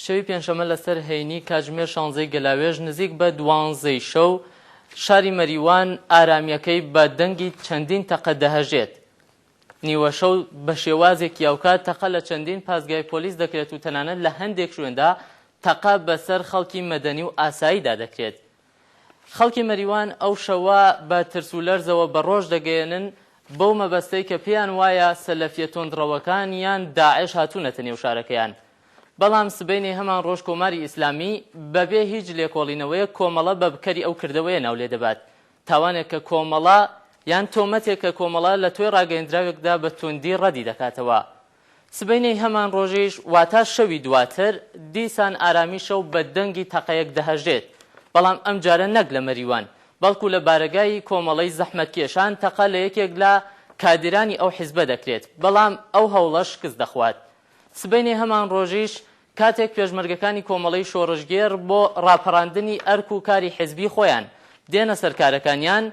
شەوی پێنجشەممە لەسەر هەینی کاتژمێر شانزەی گەلاوێژ نزیک بە دوانزەی شەو شاری مەریوان ئارامییەکەی بە دەنگی چەندین تەقە دەهەژێت. نیوەشەو بە شێوازێکی هاوکات تەقە لە چەندین پاسگای پۆلیس دەکرێت و تەنانەت لە هەندێک شوێندا تەقە بەسەر خەڵکی مەدەنی و ئاساییدا دەکرێت. خەڵکی مەریوان ئەو شەوە بە ترس و لەرزەوە بە ڕۆژ دەگەیەنن بەو مەبەستەی کە پێیان وایە سەلەفیە توندڕەوەکان یان داعش هاتوونەتە نێو شارەکەیان. بەڵام سبەینێ هەمان ڕۆژ کۆماری ئیسلامی بەبێ هیچ لێکۆڵینەوەیەک کۆمەڵە بە بکەری ئەو کردەوەیە ناو لێدەبات. تاوانێک کە کۆمەڵە یان تۆمەتێک کە کۆمەڵە لە تۆی ڕاگەیەندراوێکدا بە توندی ڕەدی دەکاتەوە. سبەینێی هەمان ڕۆژیش واتا شەوی دواتر، دیسان ئارامی شەو بە دەنگی تەقەیەک دەهەژێت، بەڵام ئەمجارە نەک لە مەریوان، بەڵکو لە بارەگای کۆمەڵەی زەحمەتکێشان تەقە لە یەکێک لە کادیرانی ئەو حیزبە دەکرێت، بەڵام ئەو هەوڵەش شکست دەخوات. سبەینێ هەمان ڕۆژیش کاتێک پێشمەرگەکانی کۆمەڵەی شۆڕشگێڕ بۆ ڕاپەڕاندنی ئەرک و کاری حیزبی خۆیان دێنە سەر کارەکانیان،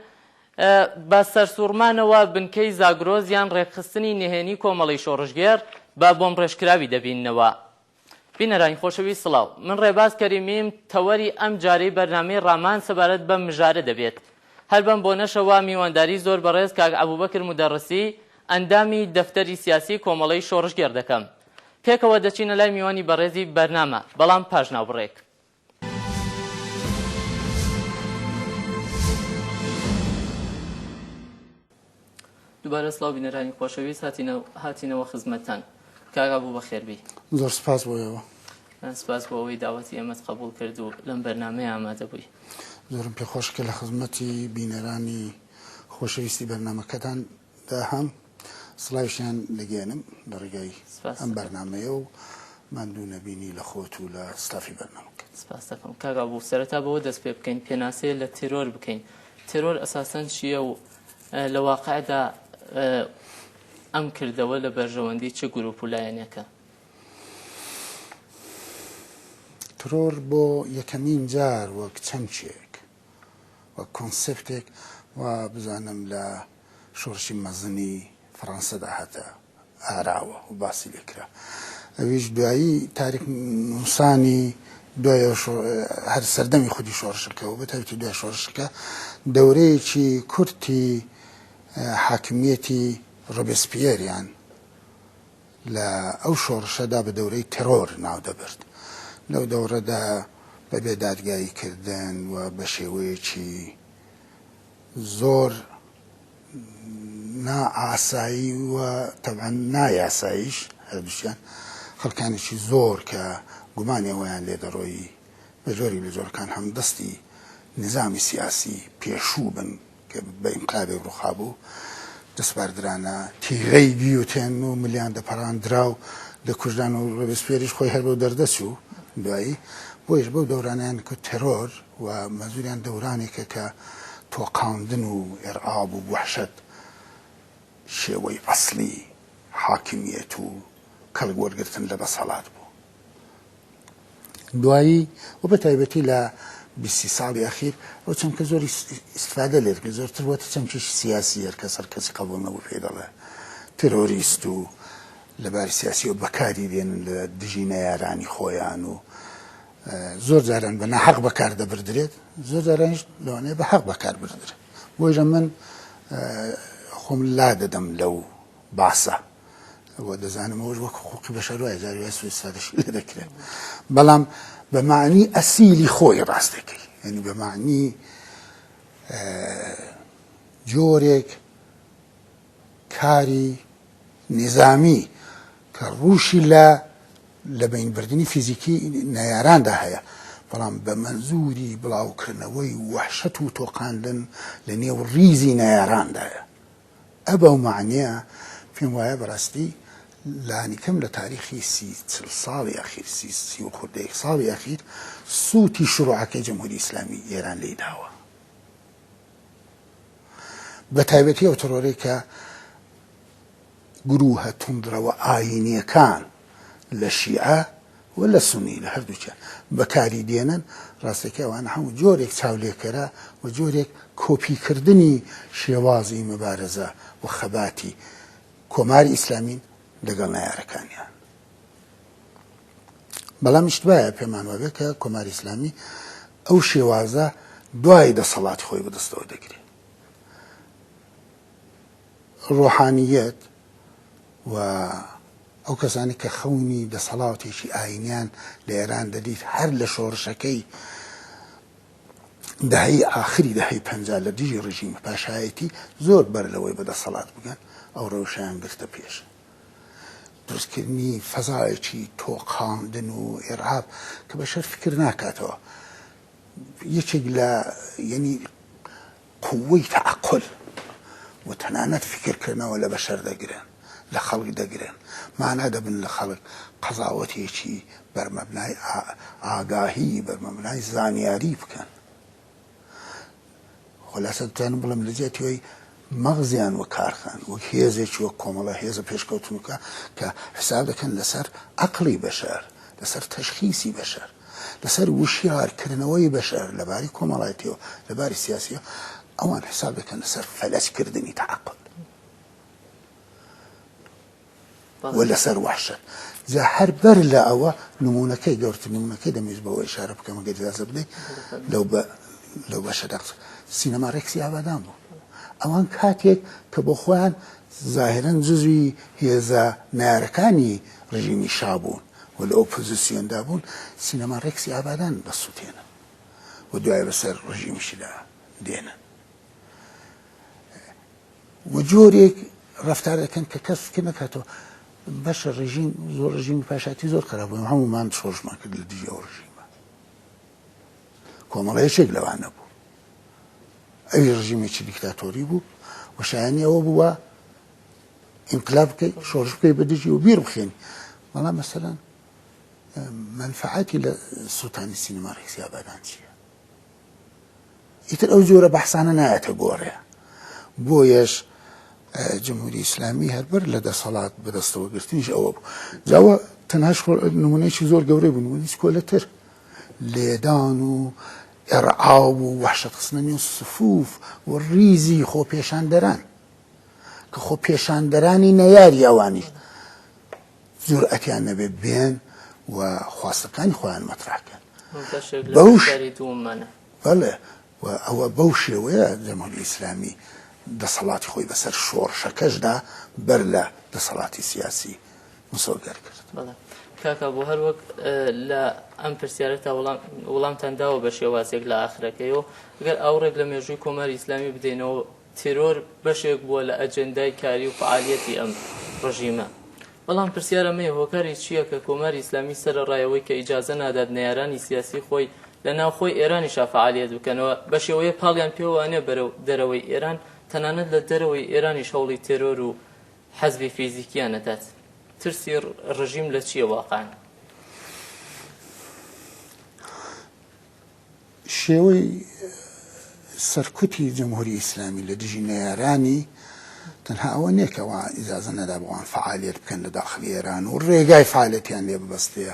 بە سەرسووڕمانەوە بنکەی زاگرۆس یان ڕێکخستنی نهێنی کۆمەڵەی شۆڕشگێڕ بە بۆمبڕێژکراوی دەبیننەوە. بینەرانی خۆشەویست سڵاو. من ڕێباز کەریمیم، تەوەری ئەم جارەی بەرنامەی ڕامان سەبارەت بەم مژارە دەبێت. هەر بەم بۆنەشەوە میوانداری زۆر بەڕێز کاک ئەبوبەکر مودەڕسی، ئەندامی دەفتەری سیاسی کۆمەڵەی شۆڕشگێڕ دەکەم. پێکەوە دەچینە لای میوانی بەڕێزی بەرنامە، بەڵام پاش ناوبڕێک. دووبارە سڵاو بینەرانی خۆشەویست هاتینەوە خزمەتتان. کاک ئەبوو بەخێربێی. زۆر سپاس بۆ ئێوە. سپاس بۆ ئەوەی داوەتی ئێمەت قبوڵ کرد و لەم بەرنامەیە ئامادە بووی. زۆرم پێخۆشە کە لە خزمەتی بینەرانی خۆشەویستی بەرنامەکەتان دا هەم سڵاویشیان دەگەیەنم لە ڕێگای ئەم بەرنامەیە و ماندوو نەبینی لە خۆت و لە ستافی بەرنامەکەت. سپاس دەکەم کاک ئەبوو. سەرەتا بەوە دەست پێ بکەین پێناسەیە لە تێرۆر بکەین. تێرۆر ئەساسەن چییە و لە واقعدا ئەم کردەوە لە بەرژەوەندی چ گروپ و لایەنێکە؟ ترۆر بۆ یەکەمین جار وەک چەمکێک وەک کۆنسێپتێک وا بزانم لە شۆڕشی مەزنی فەڕەنسەدا هاتە ئاراوە و باسی لێ کرا. ئەویش دوایی تاریخ نووسانی دوای هەر سەردەمی خودی شۆڕشەکە و بەتایبەتی دوای شۆڕشەکە دەورەیەکی کورتی حاکمیەتی ڕۆبێسپیێریان لە ئەو شۆڕشەدا بە دەورەی تێرۆر ناو دەبرد. لەو دەوڕەدا بە بێ دادگایی کردن و بە شێوەیەکی زۆر نا ئاسایی و تەبعەن نا یاساییش هەردووکیان خەڵکانێکی زۆر کە گومانی ئەوەیان لێ دەڕۆیی بە جۆرێک لە جۆرەکان هەمدەستی نیزامی سیاسی پێشوو بن کە بە ئینقلابێک ڕووخابوو، دەسپاردرانە تیغەی گیوتێن و ملیان دەپەڕاندرا و دەکوژران و ڕۆبێسپیێریش خۆی هەر بەو دەردە چوو دوایی. بۆیەش بەو دەورانەیان کوت تێرۆر و مەنزوریان دەورانێکە کە تۆقاندن و ئێرعاب و وەحشەت شێوەی ئەسڵی حاکمیەت و کەڵک وەرگرتن لە دەسەڵات بوو. دوایی و بە تایبەتی لە 20 ساڵی ئەخیر ئەو چەمکە زۆر ئیستفادە لێ دەکرێت زۆرتر بۆتە چەمکێکی سیاسی هەر کەس هەر کەسی قبوڵ نەبوو پێی دەڵێ ترۆریست و لە باری سیاسیەوە بەکاری دێنن لە دژی نەیارانی خۆیان و زۆر جاران بە ناحەق بەکار دەبردرێت زۆر جارانیش لەوانەیە بە حەق بەکار بردرێت بۆیە من خۆم لا دەدەم لەو باسە و دەزانم ئەوەش وەک حقوقی بەشەر وایە جاری وایە سوئیستفادەشی لێ دەکرێت بەڵام بە معنی ئەسیلی خۆی ڕاست دەکەی یعنی بە معنی جۆرێک کاری نیزامی کە ڕووشی لە لە بەینبردنی فیزیکی نەیاراندا هەیە بەڵام بە مەنزوری بڵاوکردنەوەی وەحشەت و تۆقاندن لە نێو ڕیزی نەیاراندایە ئە بەو مەعنیە پێم وایە بەڕاستی لانیکەم لە تاریخی سی چل ساڵی ئەخیر سی سی و خوردەیەک ساڵی ئەخیر سووتی شروعەکەی جمهوری ئیسلامی ئێران لێی داوە بە تایبەتی ئەو تڕۆرەی کە گرووهە توندڕەوە ئایینیەکان لە شیعە و لە سونی لە هەردووکیان بەکاری دێنن، ڕاستەکەی ئەوانە هەموو جۆرێک چاولێکەرە و جۆرێک کۆپیکردنی شێوازی مبارزە و خەباتی کۆماری ئیسلامین لەگەڵ نەیارەکانیان. بەڵام ئیشتبایە پێمان وابێ کە کۆماری ئیسلامی ئەو شێوازە دوای دەسەڵاتی خۆی بەدەستەوە دەگرێ. ڕۆحانییەت و ئەو کەسانەی کە خەونی دەسەڵاتێکی ئایینیان لە ئێران دەدیت هەر لە شۆڕشەکەی دەهەی ئاخری دەهەی 50 لە دژی ڕژیمی پاشایەتی زۆر بەر لەوەی بە دەسەڵات بگەن ئەو ڕەوشیان گرتە پێش. دروستکردنی فەزایەکی تۆقاندن و ئێرهاب کە بەشەر فکر ناکاتەوە یەکێک لە یعنی قوەی تەعەقول و تەنانەت فیکرکردنەوە لە بەشەر دەگرن، لە خەڵک دەگرن، مانا دەبن لە خەڵک قەزاوەتێکی بەرمەبنای ئاگاهی، بەرمەبنای زانیاری بکەن. خولاسە دەتوانم بڵێم لە جیاتی ئەوەی مەغزیان وەکارخەن وەک هێزێکی وەک کۆمەڵە هێزە پێشکەوتنوکە کە حساب دەکەن لەسەر عەقڵی بەشەر، لەسەر تەشخیسی بەشەر، لەسەر وشیار کردنەوەی بەشەر لە باری کۆمەڵایەتیەوە لە باری سیاسیەوە ئەوان حساب دەکەن لەسەر فەلەج کردنی تەعەقول و لەسەر وەحشەت جا هەر بەر لە ئەوە نمونەکەی گەورتر نمونەکەی دەمویست بەوە ئیشارە بکەم گەر ئیجازە بدەیت لەو بە لەو بەشەدا قسە سینەما ڕێکسی ئابادان بوو ئەوان کاتێک کە بۆ خۆیان زاهرەن جزوی هێزە نارەکانی ڕژیمی شا بوون و لە ئۆپۆزیسیۆندا بوون، سینەما ڕێکسی ئابادان دەسوتێنن و دوای بەسەر ڕژیمیشدا دێنن و جۆرێک ڕەفتار دەکەن کە کەس فکر نەکاتەوە. باشە ڕژیم زۆر ڕژیمی پاشاتی زۆر خراپ بوو، هەموومان شۆڕشمان کرد لە دژی ئەو ڕژیمە، کۆمەڵە یەکێک لەوانە بوو. ئەوی ڕژیمێکی دیکتاتۆری بوو و شایانی ئەوە بووە ئینقلاب بکەی شۆڕش بکەی بە دژی و بیر بخێنی بەڵام مەسەلەن مەنفەعەتی لە سووتانی سینەما ڕێکسی ئابادان چییە ئیتر ئەو جۆرە بەحسانە نایەتە گۆڕێ بۆیەش جمهوری ئیسلامی هەربەر لە دەسەڵات بەدەستەوە گرتنیش ئەوە بوو جاوە تەنهاش نمونەیەکی زۆر گەورەی بوو نمونەی کۆلەتر لێدان و ئێڕعاو و وەحشەت خستنە نێو سفوف و ڕیزی خۆپێشاندەران کە خۆپێشاندەرانی نەیاری ئەوانیش جورئەتیان نەبێ بێن و خواستەکانی خۆیان مەترح کەن. بەڵێ و ئەوە بەو شێوەیە جمهوری ئیسلامی دەسەڵاتی خۆی بەسەر شۆڕشەکەشدا بەر لە دەسەڵاتی سیاسی مسۆگەر کرد. بەڵێ کاک ئابو هەر وەک لە ئەم پرسیارە تا وڵامتان داوە بە شێوازێک لە ئاخرەکەی و گەر ئاوڕێک لە مێژووی کۆماری ئیسلامی بدەینەوە تێرۆر بەشێک بووە لە ئەجێندای کاری و فەعالیەتی ئەم ڕژیمە. بەڵام پرسیار ئەمەیە هۆکاری چییە کە کۆماری ئیسلامی سەرەڕای ئەوەی کە ئیجازە نادات نەیارانی سیاسی خۆی لە ناوخۆی ئێرانیشا فەعالیەت بکەن و بە شێوەیە پاڵیان پێوە ئەنێ بەرەو دەرەوەی ئێران، تەنانەت لە دەرەوەی ئێرانیش هەوڵی تێرۆر و حەزفی فیزیکیان ئەدات؟ ترسی ڕژیم لە چییە واقعەن؟ شێوەی سەرکوتی جمهوری ئیسلامی لە دژی نەیارانی تەنها ئەوە نییە کە ئەوان ئیجازە نەدا بەوان فەعالیەت بکەن لە داخلی ئێران و ڕێگای فعالەتیان لێ ببەستێ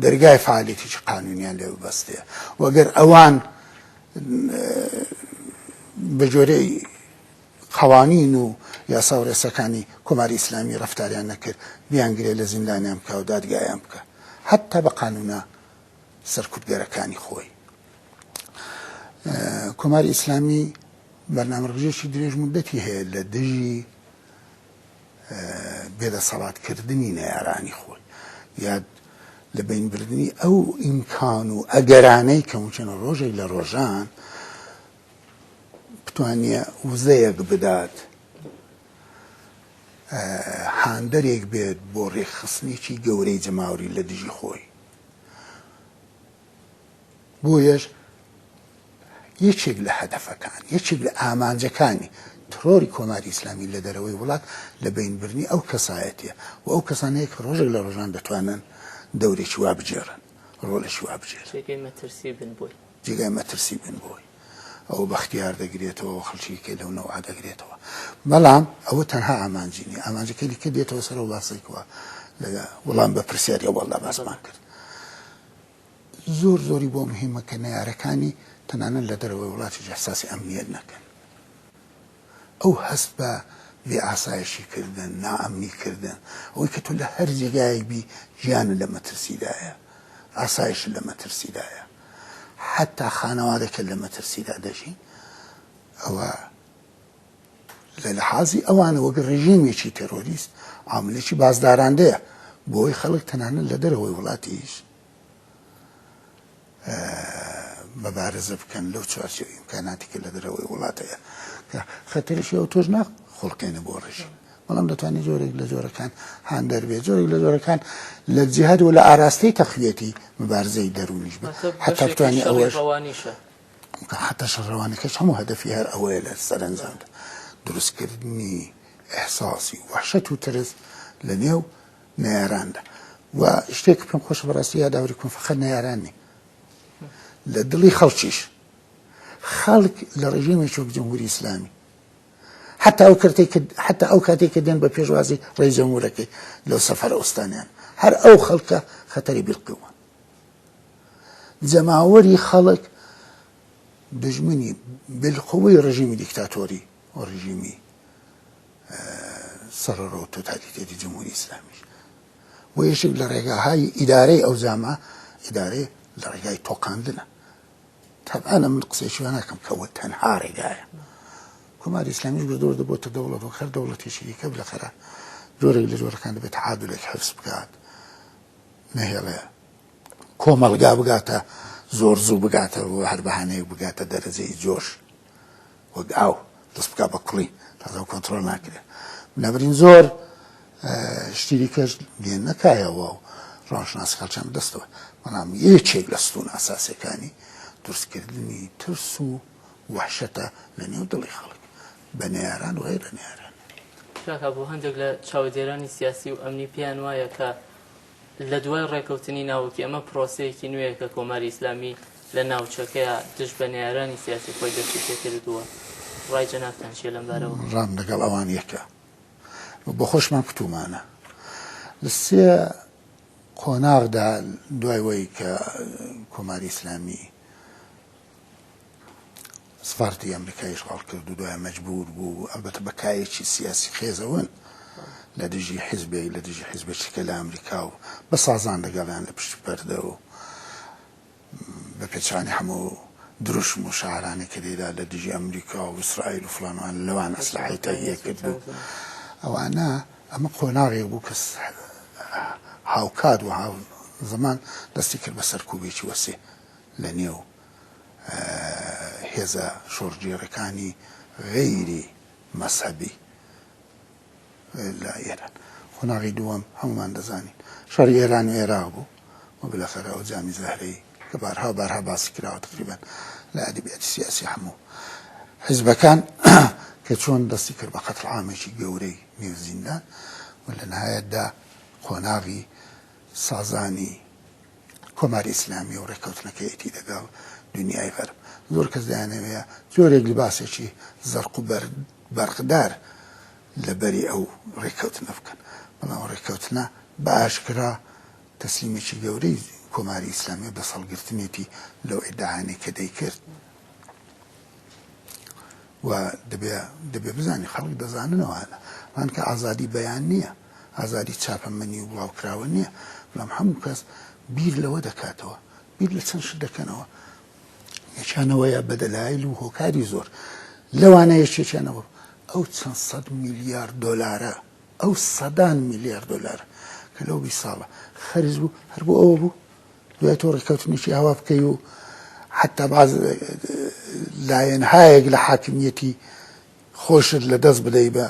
دەرگای فعالەتێکی قانونیان لێ ببەستێ و گەر ئەوان بە جۆرەی قوانین و یاسا و ڕێساکانی کۆماری ئیسلامی ڕەفتاریان نەکرد بیانگرێ لە زیندانیان بکە و دادگایان بکە حتا بە قانونە سەرکوتگەرەکانی خۆی. کۆماری ئیسلامی بەرنامەڕێژێکی درێژ مودەتی هەیە لە دژی بێدەسەڵاتکردنی نەیارانی خۆی یا لە بینبردنی ئەو ئیمکان و ئەگەرانەی کە ممکنە ڕۆژێک لە ڕۆژان بتوانێ وزەیەک بدات هاندەرێک بێت بۆ ڕێکخستنێکی گەورەی جەماوری لە دژی خۆی. بۆیەش یەکێک لە هەدەفەکان، یەکێک لە ئامانجەکانی ترۆری کۆماری ئیسلامی لە دەرەوەی وڵات لە بەینبردنی ئەو کەسایەتیە و ئەو کەسانەیە کە ڕۆژێک لە ڕۆژان دەتوانن دەورێکی وا بگێڕن، ڕۆڵێکی وا بگێڕن. جێگەی مەترسی بن بۆی. جێگای مەترسی بن بۆی. ئەوە بەختیار دەگرێتەوە و خەڵکی کە لەو نەوعە دەگرێتەوە. بەڵام ئەوە تەنها ئامانجی نییە. ئامانجەکەی دیکە دێتەوە سەر ئەو باسەی کەوا لە وەڵام بە پرسیاری ئەوەڵدا باسمان کرد. زۆر زۆری بۆ مهمە کە نەیارەکانی تەنانەت لە دەرەوەی وڵاتیش ئیحساسی ئەمنیەت نەکەن. ئەو هەست بە بێ ئاسایشی کردن، نائەمنی کردن، ئەوەی کە تۆ لە هەر جێگایەک بی گیانت لە مەترسیدایە. ئاسایشت لە مەترسیدایە، حەتا خانەوادەکەت لە مەترسیدا دەژین، ئەوە لە لەحازی ئەوانە وەک ڕژیمێکی تێرۆریست عاملێکی بازداراندەیە بۆی خەڵک تەنانەت لە دەرەوەی وڵاتیش مەبارزە بکەن لەو چوارچێوە ئیمکاناتی کە لە دەرەوەی وڵات هەیە کە خەتەرێکی ئەوتۆش ناخوڵقێنێ بۆ ڕژیم بەڵام دەتوانێت جۆرێک لە جۆرەکان هاندەر بێت جۆرێک لە جۆرەکان لە جیهات و لە ئاراستەی تەقویەتی مبارزەی دەروونیش بێت حتا بتوانێت ئەوەش حتا شەڕەوانەکەش هەموو هەدەفی هەر ئەوەیە لە سەرەنجامدا دروستکردنی ئیحساسی وەحشەت و ترس لە نێو نەیاراندا و شتێک پێم خۆشە بەڕاستی یاداوری بکەم فەقەت نەیاران نین لە دڵی خەڵکیش خەڵک لە ڕژێمێکی وەک جمهوری ئیسلامی حتا ئەو کردەی کە حتا ئەو کاتێک کە دێن بە پێشوازی ڕێی جمهورەکەی لەو سەفەرە ئوستانیان هەر ئەو خەڵکە خەتەری بیرقیوە جەماوەری خەڵک دژمنی بالقوەی ڕژیمی دیکتاتۆری و ڕژیمی سەرەڕۆ و تۆتالیتێری جمهوری ئیسلامیش بۆ یەکێک لە ڕێگاهای ئیدارەی ئەو جامعە ئیدارەی لە ڕێگای تۆقاندنە تەبعەن من قسەیەکی وا ناکەم کە ئەوە تەنها ڕێگایە کۆماری ئیسلامیش وردە وردە بۆتە دەوڵەت وەک هەر دەوڵەتێکی دیکە بلەخەرە جۆرێک لە جۆرەکان دەبێت تعادلێک حفز بکات نەهێڵێ کۆمەڵگا بگاتە زۆر زوو بگاتە هەر بەهانەیەک بگاتە دەرەجەی جۆش وەک ئاو دەست بکا بە کوڵی تازە کۆنترۆل ناکرێت نەبرین زۆر شتی دیکەش دێن نەکایەوە و ڕەوانشناسی خەڵکیان بەدەستەوە بەڵام یەکێک لە ستوون ئاساسیەکانی دروستکردنی ترس و وەحشەتە لە نێو دڵی خەڵک بە نەیاران و غەیرە نەیاران. کاکە بۆ هەندێک لە چاودێرانی سیاسی و ئەمنی پێیان وایە کە لە دوای ڕێکەوتنی ناوکی ئەمە پرۆسەیەکی نوێیە کە کۆماری ئیسلامی لە ناوچەکەیا دژ بە نەیارانی سیاسی خۆی دەستی پێکردووە. ڕای جەنابتان چییە لەم بارەوە؟ ڕام لەگەڵ ئەوان یەکە. بۆ خۆشمان کوتومانە. لە سێ قۆناغدا دوای وەی کە کۆماری ئیسلامی سفارەتی ئەمریکای ئیشغاڵ کرد و دوای مەجبور بوو ئەلبەتە بە کایەکی سیاسی خێزەوەن لە دژی حیزبێک لە دژی حیزبێکی کە لە ئەمریکا و بە سازان لەگەڵیان لە پشت پەردە و بە پێچانی هەموو دروشم و شعرانێک کە دەیدا لە دژی ئەمریکا و ئیسرائیل و فلانوان لەوان ئەسلحەی تەهیە کرد و ئەوانە ئەمە قۆناغێک بوو کە هاوکات و هاو زمان دەستی کرد بە سەرکوبێکی وەسێ لە نێو هێزە شۆڕشگێڕەکانی غەیری مەزهەبی لە ئێران. قۆناغی دووەم هەموومان دەزانین شەڕی ئێران و ئێراق بوو و بالاخرە ئەو جامی زەهرەی کە بارها و بارها باسی کراوە تقریبا لە ئەدەبیاتی سیاسی هەموو حیزبەکان کە چۆن دەستی کرد بە قەتڵ عامێکی گەورەی نێو زیندان و لە نهایەتدا قۆناغی سازانی کۆماری ئیسلامی و ڕێککەوتنەکەیەتی لەگەڵ دونیای غەرب. زۆر کەس دەیانەوێ جۆرێک لیباسێکی زەرق و بەرقدار لە بەری ئەو ڕێککەوتنە بکەن. بەڵام ئەو ڕێککەوتنە بە ئاشکرا تەسلیمێکی گەورەی کۆماری ئیسلامی و دەستهەڵگرتنێتی لەو ئیدعایانەی کە دەیکرد. و دەبێ دەبێ بزانین خەڵک دەزانن ئەوانە ئەوان کە ئازادی بەیان نییە ئازادی چاپەمەنی و بڵاوکراوە نییە بەڵام هەموو کەس بیر لەوە دەکاتەوە بیر لە چەند شت دەکەنەوە یەکیانەوەیە بە دەلایل و هۆکاری زۆر لەوانە یەکێکیانەوە ئەو چەند سەد میلیارد دۆلارە ئەو سەدان میلیارد دۆلار کە لەو 20 ساڵە خەرج بوو هەر بۆ ئەوە بوو دوای تۆ ڕێککەوتنێکی ئاوا بکەی و حتا باز لایەنهایەک لە حاکمیەتی خۆشت لە دەست بدەی بە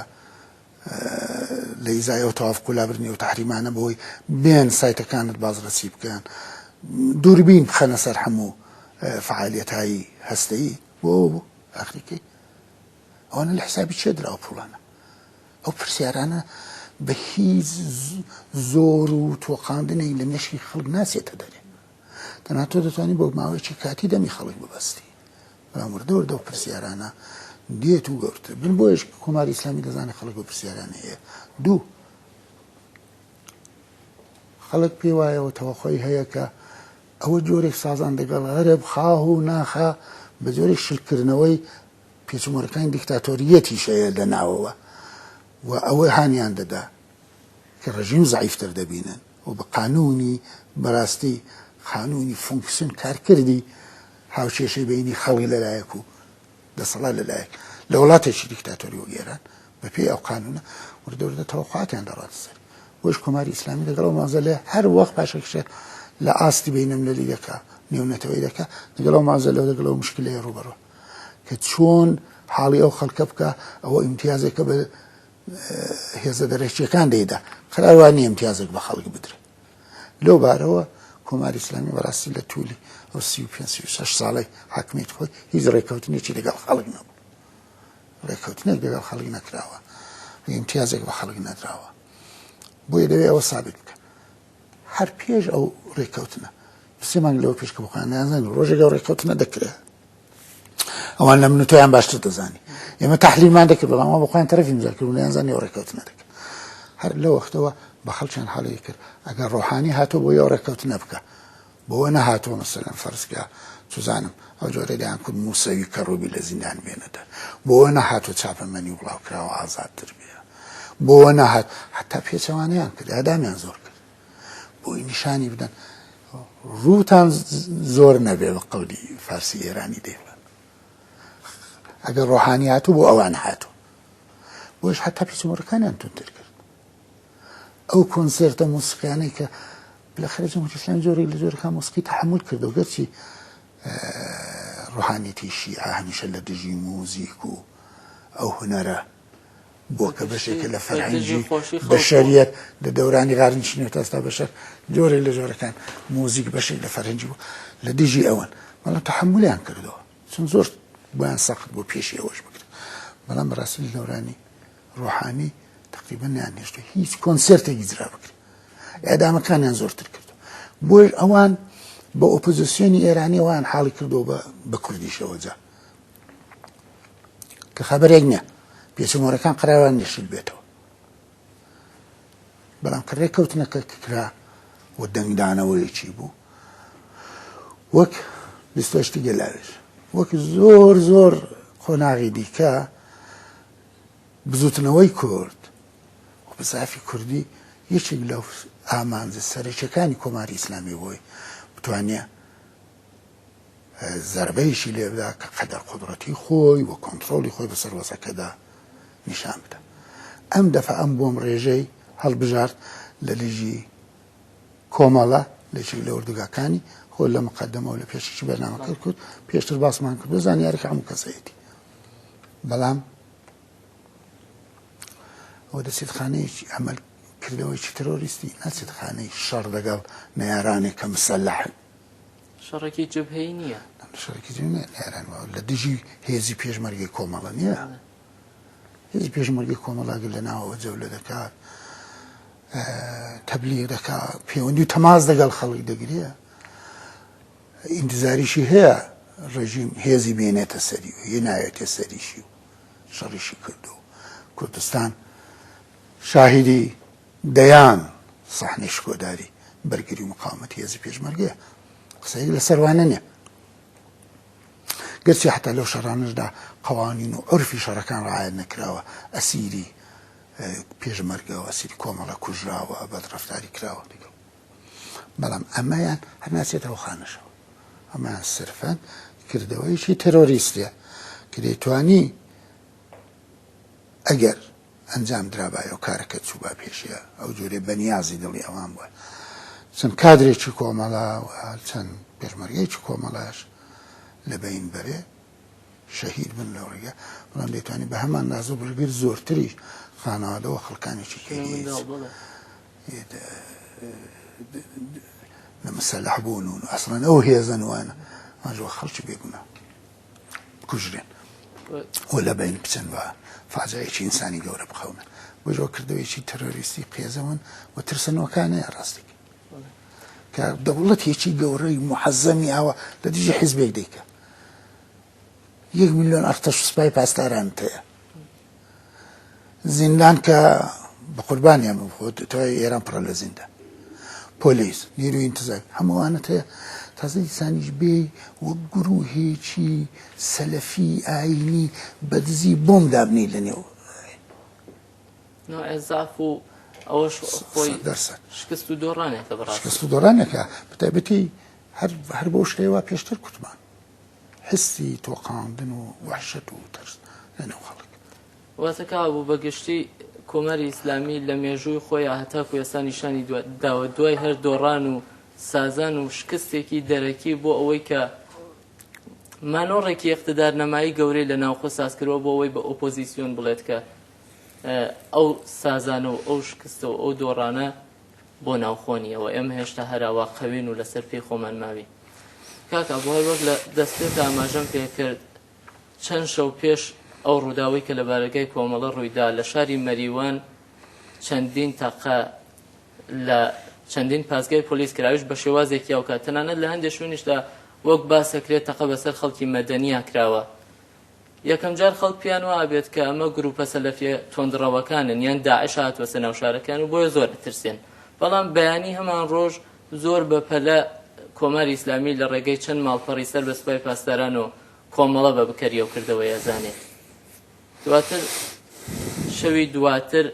لە ئیزای ئەو تەوافق و لابردنی ئەو تحریمانە بۆی بێن سایتەکانت بازرەسی بکەن دووربین بخەنە سەر هەموو فعالیەتایی هەستەیی بۆ بوو ئاخریکەی ئەوانە لە حسابی چێ دراوە پوڵانە ئەو پرسیارانە بە هیچ زۆر و تۆقاندنێک لە مێشکی خەڵک ناچێتە دەرێ. تەنها تۆ دەتوانی بۆ ماوەیەکی کاتی دەمی خەڵک ببەستی. بەڵام وردە وردە ئەو پرسیارانە دێت و گەورتر بن. بۆیەش کۆماری ئیسلامی دەزانێت خەڵک بە پرسیارانە هەیە. دوو، خەڵک پێی وایە و تەوەقوعی هەیە کە ئەوە جۆرێک سازان دەگەڵ غەرب خاه و ناخا بە جۆرێک شلکردنەوەی پێچمۆرەکانی دیکتاتۆرییەتیش هەیە لە ناوەوە و ئەوە هانیان دەدا کە ڕژیم زەعیفتر دەبینن و بە قانوونی بەراستی قانوونی فونکسیۆن کارکردی هاوکێشەی بەینی خەڵک لەلایەک و دەسەڵات لەلایەک لە وڵاتێکی دیکتاتۆری وەک ئێران بەپێی ئەو قانونە وردە وردە تەوەقوعاتیان دەڕاتە سەر بۆیش کۆماری ئیسلامی لەگەڵ ئەو مازەلەیە هەر وەخت پاشەکشە لە ئاستی بینەملەلی دەکا نێونەتەوەی دەکا لەگەڵ ئەو مازەلە و لەگەڵ ئەو مشکلەیە ڕووبەڕوو کە چۆن حاڵی ئەو خەڵکە بکە ئەوە ئیمتیازێکە بە هێزە دەرەکیەکان دەیدا قەرار وا نییە ئیمتیازێک بە خەڵک بدرێت لەو بارەوە کۆماری ئیسلامی بەڕاستی لە توولی ئەو 35 36 ساڵەی حاکمیت خۆی هیچ ڕێککەوتنێکی لەگەڵ خەڵک نەبوو ڕێککەوتنێک لەگەڵ خەڵک نەکراوە ئیمتیازێک بە خەڵک نەدراوە بۆیە دەوێت ئەوە سابت بکە هەر پێش ئەو ڕێککەوتنە سێ مانگ لەوە پێش کە بخۆیان نازانن ڕۆژێک ئەو ڕێککەوتنە دەکرێت ئەوان لە من و تۆیان باشتر دەزانی ئێمە تحلیلمان دەکرد بەڵام ئەوان بە خۆیان تەرەفی مزاکرد و نەیانزانی ئەو ڕێککەوتنە دەکرد هەر لە وەختەوە بە خەڵکیان حاڵی کرد ئەگەر ڕۆحانی هاتۆ بۆ ئەو ڕێککەوتنە بکە بۆ نەهاتووە مەسەلەن فەرزکە چزانم ئەو جۆرە دەیان کورد موسەوی کەڕوبی لە زیندان بێنەدە بۆ نەهاتوو چاپەمەنی بڵاوکراوە ئازادتر بێ بۆ نەهات حتا پێچەوانەیان کرد ئادامیان زۆر کرد بۆی نیشانی بدەن ڕووتان زۆر نەبێ بە قەولی فارسی ئێرانی دەیڵێن ئەگەر ڕۆحانی هاتوو بۆ ئەوان هاتوو بۆش حتا پیچمۆرەکانیان توندتر کرد ئەو کۆنسێرتە مۆسیقیانەی کە بالاخرە جمهوری ئیسلامی جۆرێک لە جۆرەکان مۆسیقی تەحەمول کردو گەرچی ڕۆحانیەتی شیعە هەمیشە لە دژی موزیک و ئەو هونەرە بووە کە بەشێکە لە فەرهەنگی بەشەریەت لە دەورانی غارنشینەوە تا ئێستا بەشەر جۆرێک لە جۆرەکان موزیک بەشێک لە فەرهەنگی بوو لە دژی ئەوەن بەڵام تەحەمولیان کردەوە چون زۆر بۆیان سەخت بۆ پێشی ئەوەش بگرن بەڵام بەڕاستی لە دەورانی ڕۆحانی تقریبا نیان هێشتوە هیچ کۆنسێرتێک ئیجرا بکرێت ئێدامەکانیان زۆرتر کردو بۆیش ئەوان بە ئۆپۆزیسیۆنی ئێرانی ئەوان حاڵی کردو بە کوردیشەوە جا کە خەبەرێک نییە پێچەمۆرەکان قەراوان نشل بێتەوە بەڵام کە ڕێککەوتنەکە کرا و دەنگدانەوەیەکی بوو وەک بیستشتی گەلاوێژ وەک زۆر زۆر قۆناغی دیکە بزوتنەوەی کورد و بزافی کوردی یەکێک لەو ئامانجە سەرەکیەکانی کۆماری ئیسلامی بۆی بتوانێ زەربەیەکی لێ بدا کە قەدەر قودڕەتی خۆی و کۆنتڕۆڵی خۆی بەسەر وەزعەکەدا نیشان بدا. ئەم دەفعە ئەم بۆم ڕێژەی هەڵبژارد لە دژی کۆمەڵە لە یەکێک لە ئۆردوگاکانی خۆ لە مقدمە و لە پێشەکی بەرنامەکە کرد پێشتر باسمان کردو زانیارەکە هەموو کەسەیەتی بەڵام ئەوە دەچێت خانەیەکی عمل کردەوەیکی ترۆریستی ناچێت خانەی شەڕ لەگەڵ نەیارانێک کە مسەلحن شەڕێکی جبهەی نییە. شەڕێکی جبهەی نییە نەیاران لە دژی هێزی پێشمەرگەی کۆمەڵە نییە. هێزی پێشمەرگەی کۆمەڵە ئەگەر لە ناوەوە جەولە دەکات تەبلیغ دەکات پەیوەندی و تەماس لەگەڵ خەڵک دەگرێ ئینتزاریشی هەیە ڕژیم هێزی بێنێتە سەری و هێناوێتە سەریشی و شەڕیشی کردو کوردستان شاهیدی دەیان سەحنەی شکۆداری بەرگری و مقاومەتی هێزی پێشمەرگەیە قسەیەک لەسەر وانە نیە گەرچی حتا لەو شەڕانەشدا قوانین و عرفی شەڕەکان ڕعایەت نەکراوە ئەسیری پێشمەرگەوە ئەسیری کۆمەڵە کوژراوە بەدڕەفتاری کراوە لەگەڵ بەڵام ئەمەیان هەر ناچێتەوە خانەشەوە ئەمەیان سرفەن کردەوەیەکی تێرۆریستیە کە دەیتوانی ئەگەر ئەنجام درابایە و کارەکە چووبا پێشێ ئەو جۆرەی بەنیازی دڵی ئەوان بووە چەند کادرێکی کۆمەڵە و چەند پێشمەرگەیەکی کۆمەڵەش لە بەین بەرێ شەهید بن لەو ڕێگە بەڵام دەیتوانی بە هەمان ناز و بڕگر زۆرتریش خانەوادەوە خەڵکانێکی کە لە مسەلح بوون و ئەسڵەن ئەو هێزەن وانە ئەنجوە خەڵکی بێگونە بکوژرێن و لە بەین بچن و فاجعەیەکی ئینسانی گەورە بقەومن. بۆیە کردەوەیەکی تەرۆریستی قێزەون و ترسنۆکانەیە ڕاستی کە دەوڵەتێکی گەورەی محەزەمی ئاوا لە دژی حیزبێک دەیکە یەک میلیۆن ئەرتەش و سوپای پاسدارانت هەیە زیندان کە بە قوربانیان بم خۆ تەواوی ئێران پڕە لە زیندان پۆلیس نیروی ئینتزامی هەمووانت هەیە تازە دیسانیش بێ وەک گروهێکی سەلەفی ئاینی بە دزی بۆم دابنی لە نێو نوع زعف و ئەوەش خۆی شکست و دۆڕانێکە بەڕاستی شکست و دۆڕانێکە بەتایبەتی. هەر هەر بەو شێوە پێشتر کوتمان حسی تۆقاندن و وەحشەت و ترس لەنێو خەڵک. واتە کاک ئەبوو بە گشتی کۆماری ئیسلامی لە مێژووی خۆیا هەتاکو ئێستا نیشانی داوە دوای هەر دۆڕان و سازان و شکستێکی دەرەکی بۆ ئەوەی کە مانۆڕێکی ئیقتدارنەمایی گەورەی لە ناوخۆ سازکردوە بۆ ئەوەی بە ئۆپۆزیسیۆن بڵێت کە ئەو سازانە و ئەو شکستە و ئەو دۆڕانە بۆ ناوخۆ نییە و ئێمە هێشتا هەراوا قەوین و لەسەر پێی خۆمان ماوین. کاک ئەبوو هەر وەک لە دەستپێکا ئاماژەم پێکرد چەند شەو پێش ئەو ڕووداوەی کە لە بارەگای کۆمەڵە ڕوویدا لە شاری مەریوان چەندین تەقە لە چەندین پاسگای پۆلیس کراویش بە شێوازێکی ئەوکات تەنانەت لە هەندێک شوێنیشدا وەک باسەکرێت تەقە بەسەر خەڵکی مەدەنیا کراوە یەکەم جار خەڵک پێیان وابێت کە ئەمە گروپە سەلەفیە تۆندڕەوەکانن یان داعش هاتووەسە ناو شارەکان و بۆیە زۆر ئەترسێن بەڵام بەیانی هەمان ڕۆژ زۆر بە پەلە کۆماری ئیسلامی لە ڕێگەی چەند ماڵپەڕی سەر بە سوپای پاسداران و کۆمەڵە بە بکەری ئەو کردەوەی ئەزانێت. دواتر شەوی دواتر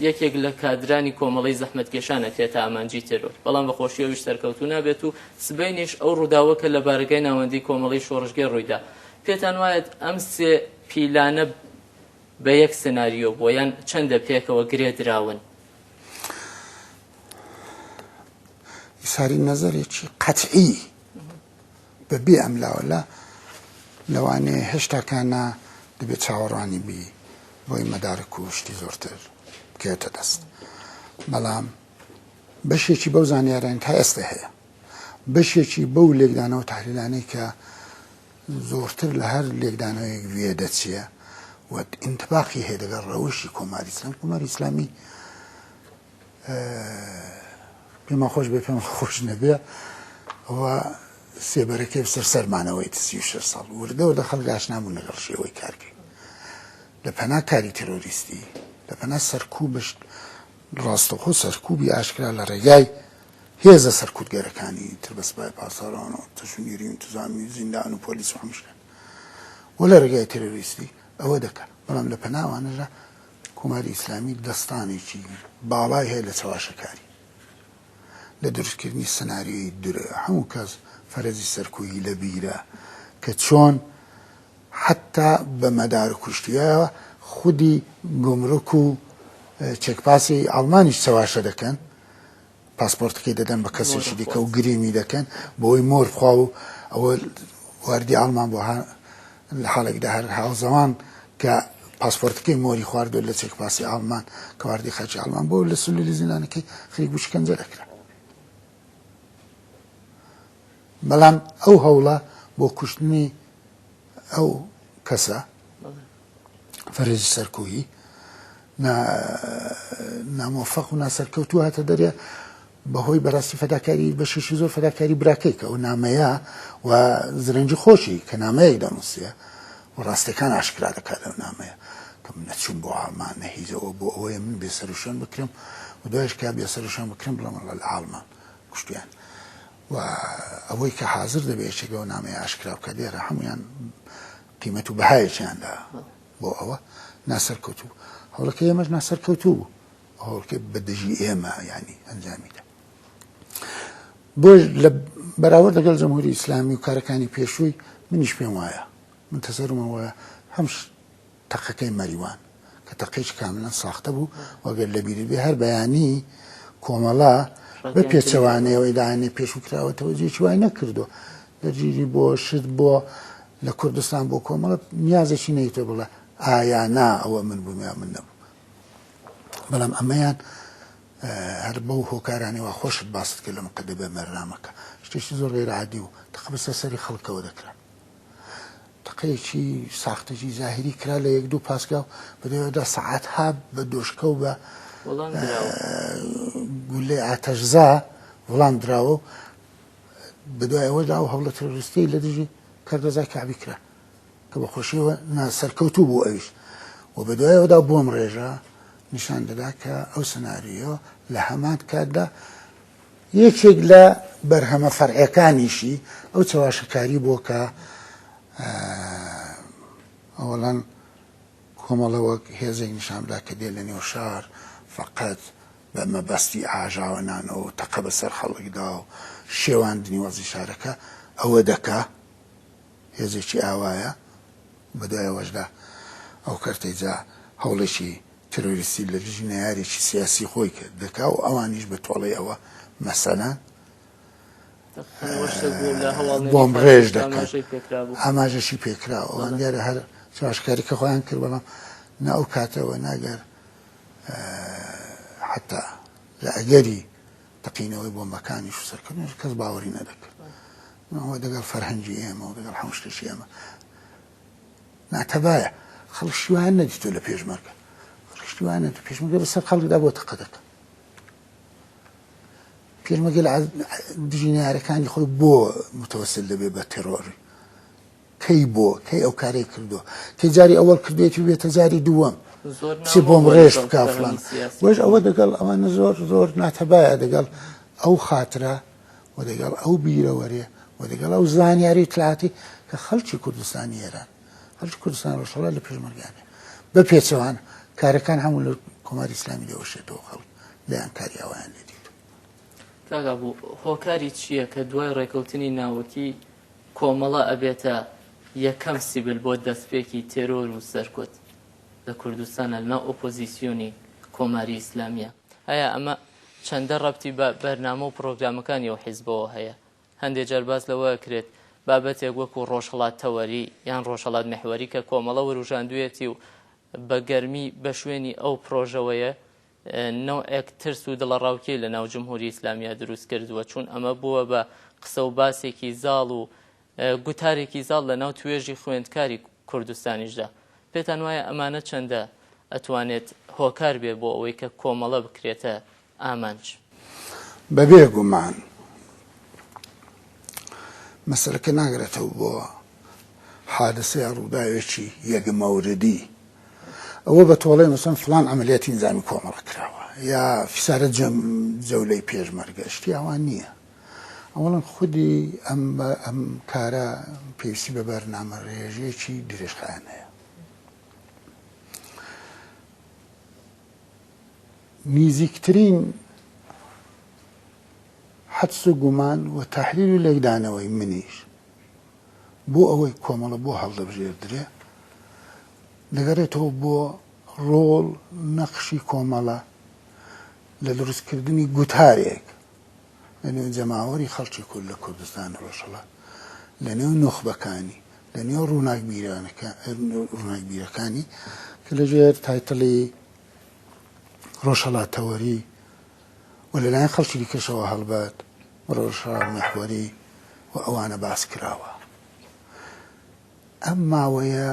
یەکێک لە کادرانی کۆمەڵەی زەحمەتکێشان ئەکرێتە ئامانجی تێرۆر، بەڵام بە خۆشی ئەویش سەرکەوتوو نابێت و سبەینیش ئەو ڕووداوە کە لە بارەگای ناوەندی کۆمەڵەی شۆڕشگێڕ ڕوویدا. پێتان وایەت ئەم سێ پیلانە بە یەک سناریۆ بووە یان چەندە پێکەوە گرێ دراون؟ ئیساری نەزەرێکی قەتعی بە بێ ئەملاولا لەوانەیە هێشتاکانە دەبێت چاوەڕوانی بی بۆی مەدارک و شتی زۆرتر بکەوێتە دەست بەڵام بەشێکی بەو زانیاران تا ئێستا هەیە بەشێکی بەو لێکدانەوە تحلیلانەی کە زۆرتر لە هەر لێکدانەوەیەک وێ دەچێ و ئینتباقی هەیە لەگەڵ ڕەوشی کۆماری ئیسلامی کۆماری ئیسلامی پێمان خۆش بێ پێمان خۆش نەبێ ئەوە سێبەرەکەی بەسەر سەرمانەوەی 36 ساڵ وردە وردە خەڵک ئاشنا بوون لەگەڵ شێوەی کارکەی لە پەنا کاری تێرۆریستی لە پەنا سەرکوبش ڕاستەوخۆ سەرکوبی ئاشکرا لە ڕێگای هێزە سەرکوتگەرەکانی تر بە سپای پاسداران و تەشونیری و ئینتزامی و زیندان و پۆلیس و هەموو شتێک و لە ڕێگای تێرۆریستی ئەوە دەکا بەڵام لە پەنا ئەوانەشدا کۆماری ئیسلامی دەستانێکی باڵای هەیە لە چەواشەکاری لە دروستکردنی سناریۆی درۆ هەموو کەس فەرەجی سەرکوهی لە بیرە کە چۆن حەتا بە مەدار کوشتیەوە خودی گومرک و چێکپاسی ئەڵمانیش چەواشە دەکەن پاسپۆرتەکەی دەدەن بە کەسێکی دیکە و گریمی دەکەن بۆی مۆر بخوا و ئەوە واردی ئاڵمان بۆ لە حاڵێکدا هەر هاوزەوان کە پاسپۆرتەکەی مۆری خواردوە لە چێک پاسی ئاڵمان کە واردی خاکی ئاڵمان بۆ لە سلولی زیندانەکەی خەریک بوو شکەنجە دەکرا بەڵام ئەو هەوڵە بۆ کوشتنی ئەو کەسە فەرەجی سەرکۆیی نامۆفەق و ناسەرکەوتوو هاتە دەرێ بەهۆی بەڕاستی فەداکاری بەشێکی زۆر فەداکاری براکەی کە ئەو نامەیە و زرنجی خۆشی کە نامەیەک دەنووسێ و ڕاستەکان ئاشکرا دەکات لەو نامەیە کە من نەچووم بۆ ئاڵمان نە هیچەوە بۆ ئەوەیە من بێسەروشوێن بکرم و دوایش کە بێسەروشوێن بکرم بڵێم وەڵا لە ئاڵمان کوشتیان و ئەوەی کە حاضر دەبێت یەکێک لەو نامەیە ئاشکرا بکات دیارە هەمویان قیمەت و بەهایەکیان دا بۆ ئەوە ناسەرکەوتوو هەوڵەکەی ئێمەش ناسەرکەوتوو بوو هەوڵەکەی بە دژی ئێمە ینی ئەنجامی دا بۆ لە بەراورد لەگەڵ جمهوری ئیسلامی و کارەکانی پێشووی منیش پێم وایە من تەسەرمە وایە هەم تەقەکەی مەریوان کە تەقەیەکی کاملا ساختە بوو و گەر لەبیرت بێ هەر بەیانی کۆمەڵە بە پێچەوانەیەوەی لایەنەی پێشوو کراوەتەوە جێکی وای نەکردووە دەرگیری بۆ شت بۆ لە کوردستان بۆ کۆمەڵە نیازێکی نەیتۆ بڵێ ئایا نا ئەوە من بووم یا من نەبوو بەڵام ئەمەیان هەر بەو هۆکارانی وا خۆشت باست کرد لە مقدمە بەرنامەکە شتێکی زۆر غەیرعادی و تەقە بەسەر سەری خەڵکەوە دەکرا تەقەیەکی ساختەکی زاهیری کرا لە یەک دوو پاسگا و بەدوایدا سەعاتها بە دۆشکە و بە گولەی ئاتەشزا وڵام دراوە و بەدوای ئەوەدا ئەو هەوڵە ترۆریستیەی لە دژی کەردەزای کەعبی کرا کە بە خۆشیەوە ناسەرکەوتوو بوو ئەویش و بەدوای ئەودا بۆم ڕێژە نیشان دەدا کە ئەو سناریۆ لە هەمان کاتدا یەکێک لە بەرهەمە فەرعیەکانیشی ئەو چەواشەکاری بووە کە ئەوەڵەن کۆمەڵە وەک هێزێک نیشان بدا کە دێ لە نێو شار فەقەت بە مەبەستی ئاژاوە نانەوە و تەقە بەسەر خەڵکدا و شێواندنی وەزی شارەکە ئەوە دەکا هێزێکی ئاوایە بەدوای ئەوەشدا ئەو کەرتەی جا هەوڵێکی ترۆریستی لە دژی نەیارێکی سیاسی خۆی کرد دەکا و ئەوانیش بە تۆڵەی ئەوە مەسەلەن بۆم ڕێژ دەکەن ئاماژەشی پێکراوە ئەوان دیارە هەر چاوشکاری کە خۆیان کرد بەڵام نە ئەو کاتەوە ناگەر حتا لە ئەگەری تەقینەوەی بۆمبەکانیش و سەرکردنیش کەس باوەری نەدەکرد ئەوە دەگەڵ فەرهەنگی ئێمە و دەگەڵ هەموو شتێکی ئێمە ناتەبایە خەڵک شتیوان نەدیتوە لە پێشمەرگە خەڵک شتیوان نەدیتوە پێشمەرگە بەسەر خەڵکدا بۆ تەقە دەکە پێشمەرگە لە دژی نەیارەکانی خۆی بۆ متوسل دەبێ بە تێرۆری کەی بۆ کەی ئەو کارەی کردووە کەی جاری ئەوەڵ کردێتی بێتە جاری دووەم چی بۆم ڕێژ بکا فلان بۆش ئەوە دەگەڵ ئەوانە زۆر زۆر ناتەبایە دەگەڵ ئەو خاترە و دەگەڵ ئەو بیرەوەرێ و دەگەڵ ئەو زانیاری اطلاعاتی کە خەڵکی کوردستانی ئێران خەڵکی کوردستان ڕۆژهەڵات لە پێشمەرگانە بە پێچەوانە کارەکان هەموو لە کۆماری ئیسلامی دەوەشێتەوە خەڵک دەیان کاری ئاوایان لێ دیتووە. کاک ئابو هۆکاری چییە کە دوای ڕێکەوتنی ناوەکی کۆمەڵە ئەبێتە یەکەم سیبل بۆ دەستپێکی تێرۆر و سەرکوت لە کوردستانا لەناو ئۆپۆزیسیۆنی کۆماری ئیسلامیە؟ ئایا ئەمە چەندە ڕەبتی بە بەرنامە و پڕۆگرامەکانی ئەو حیزبەوە هەیە؟ هەندێ جار باس لەوە ئەکرێت بابەتێک وەکو ڕۆژهەڵات تەوەری یان ڕۆژهەڵات میحوەری کە کۆمەڵە وروژاندویەتی و بە گەرمی بە شوێنی ئەو پڕۆژەوەیە نەوعێک ترس و دڵەڕاوکێی لە ناو جمهوری ئیسلامیا دروست کردووە چون ئەمە بووە بە قسە و باسێکی زاڵ و گوتارێکی زاڵ لە ناو توێژی خوێندکاری کوردستانیشدا. پێتان وایە ئەمانە چەندە ئەتوانێت هۆکار بێ بۆ ئەوەی کە کۆمەڵە بکرێتە ئامانج؟ بەبێ گومان مەسەلەکە ناگرێتەوە بۆ حادسە یا ڕووداوێکی یەک مەوردی. ئەوە بە تۆڵەی مەسەن فڵان عەمەلیاتی نیزامی کۆمەڵە کراوە یا فیسارە جەولەی پێشمەرگە شتی ئاوا نییە. ئەوەڵەن خودی ئەم ئەم کارە پێویستی بە بەرنامە ڕێژێکی درێژخایەن هەیە. نیزیکترین حدس و گومان و تحلیل و لێکدانەوەی منیش بۆ ئەوەی کۆمەڵە بۆ هەڵدەبژێردرێ دەگەڕێتەوە بۆ ڕۆڵ نەخشی کۆمەڵە لە دروستکردنی گوتارێک لە نێو جەماوەری خەڵکی کورد لە کوردستانی ڕۆژهەڵات، لە نێو نوخبەکانی، لە نێو ڕووناکبیرەکانی کە لە ژێر title ی ڕۆژهەڵاتتەوەری و لەلایەن خەڵکی دیکەشەوە هەڵبەت ڕۆژهەڵات میحوەری و ئەوانە باس کراوە. ئەم ماوەیە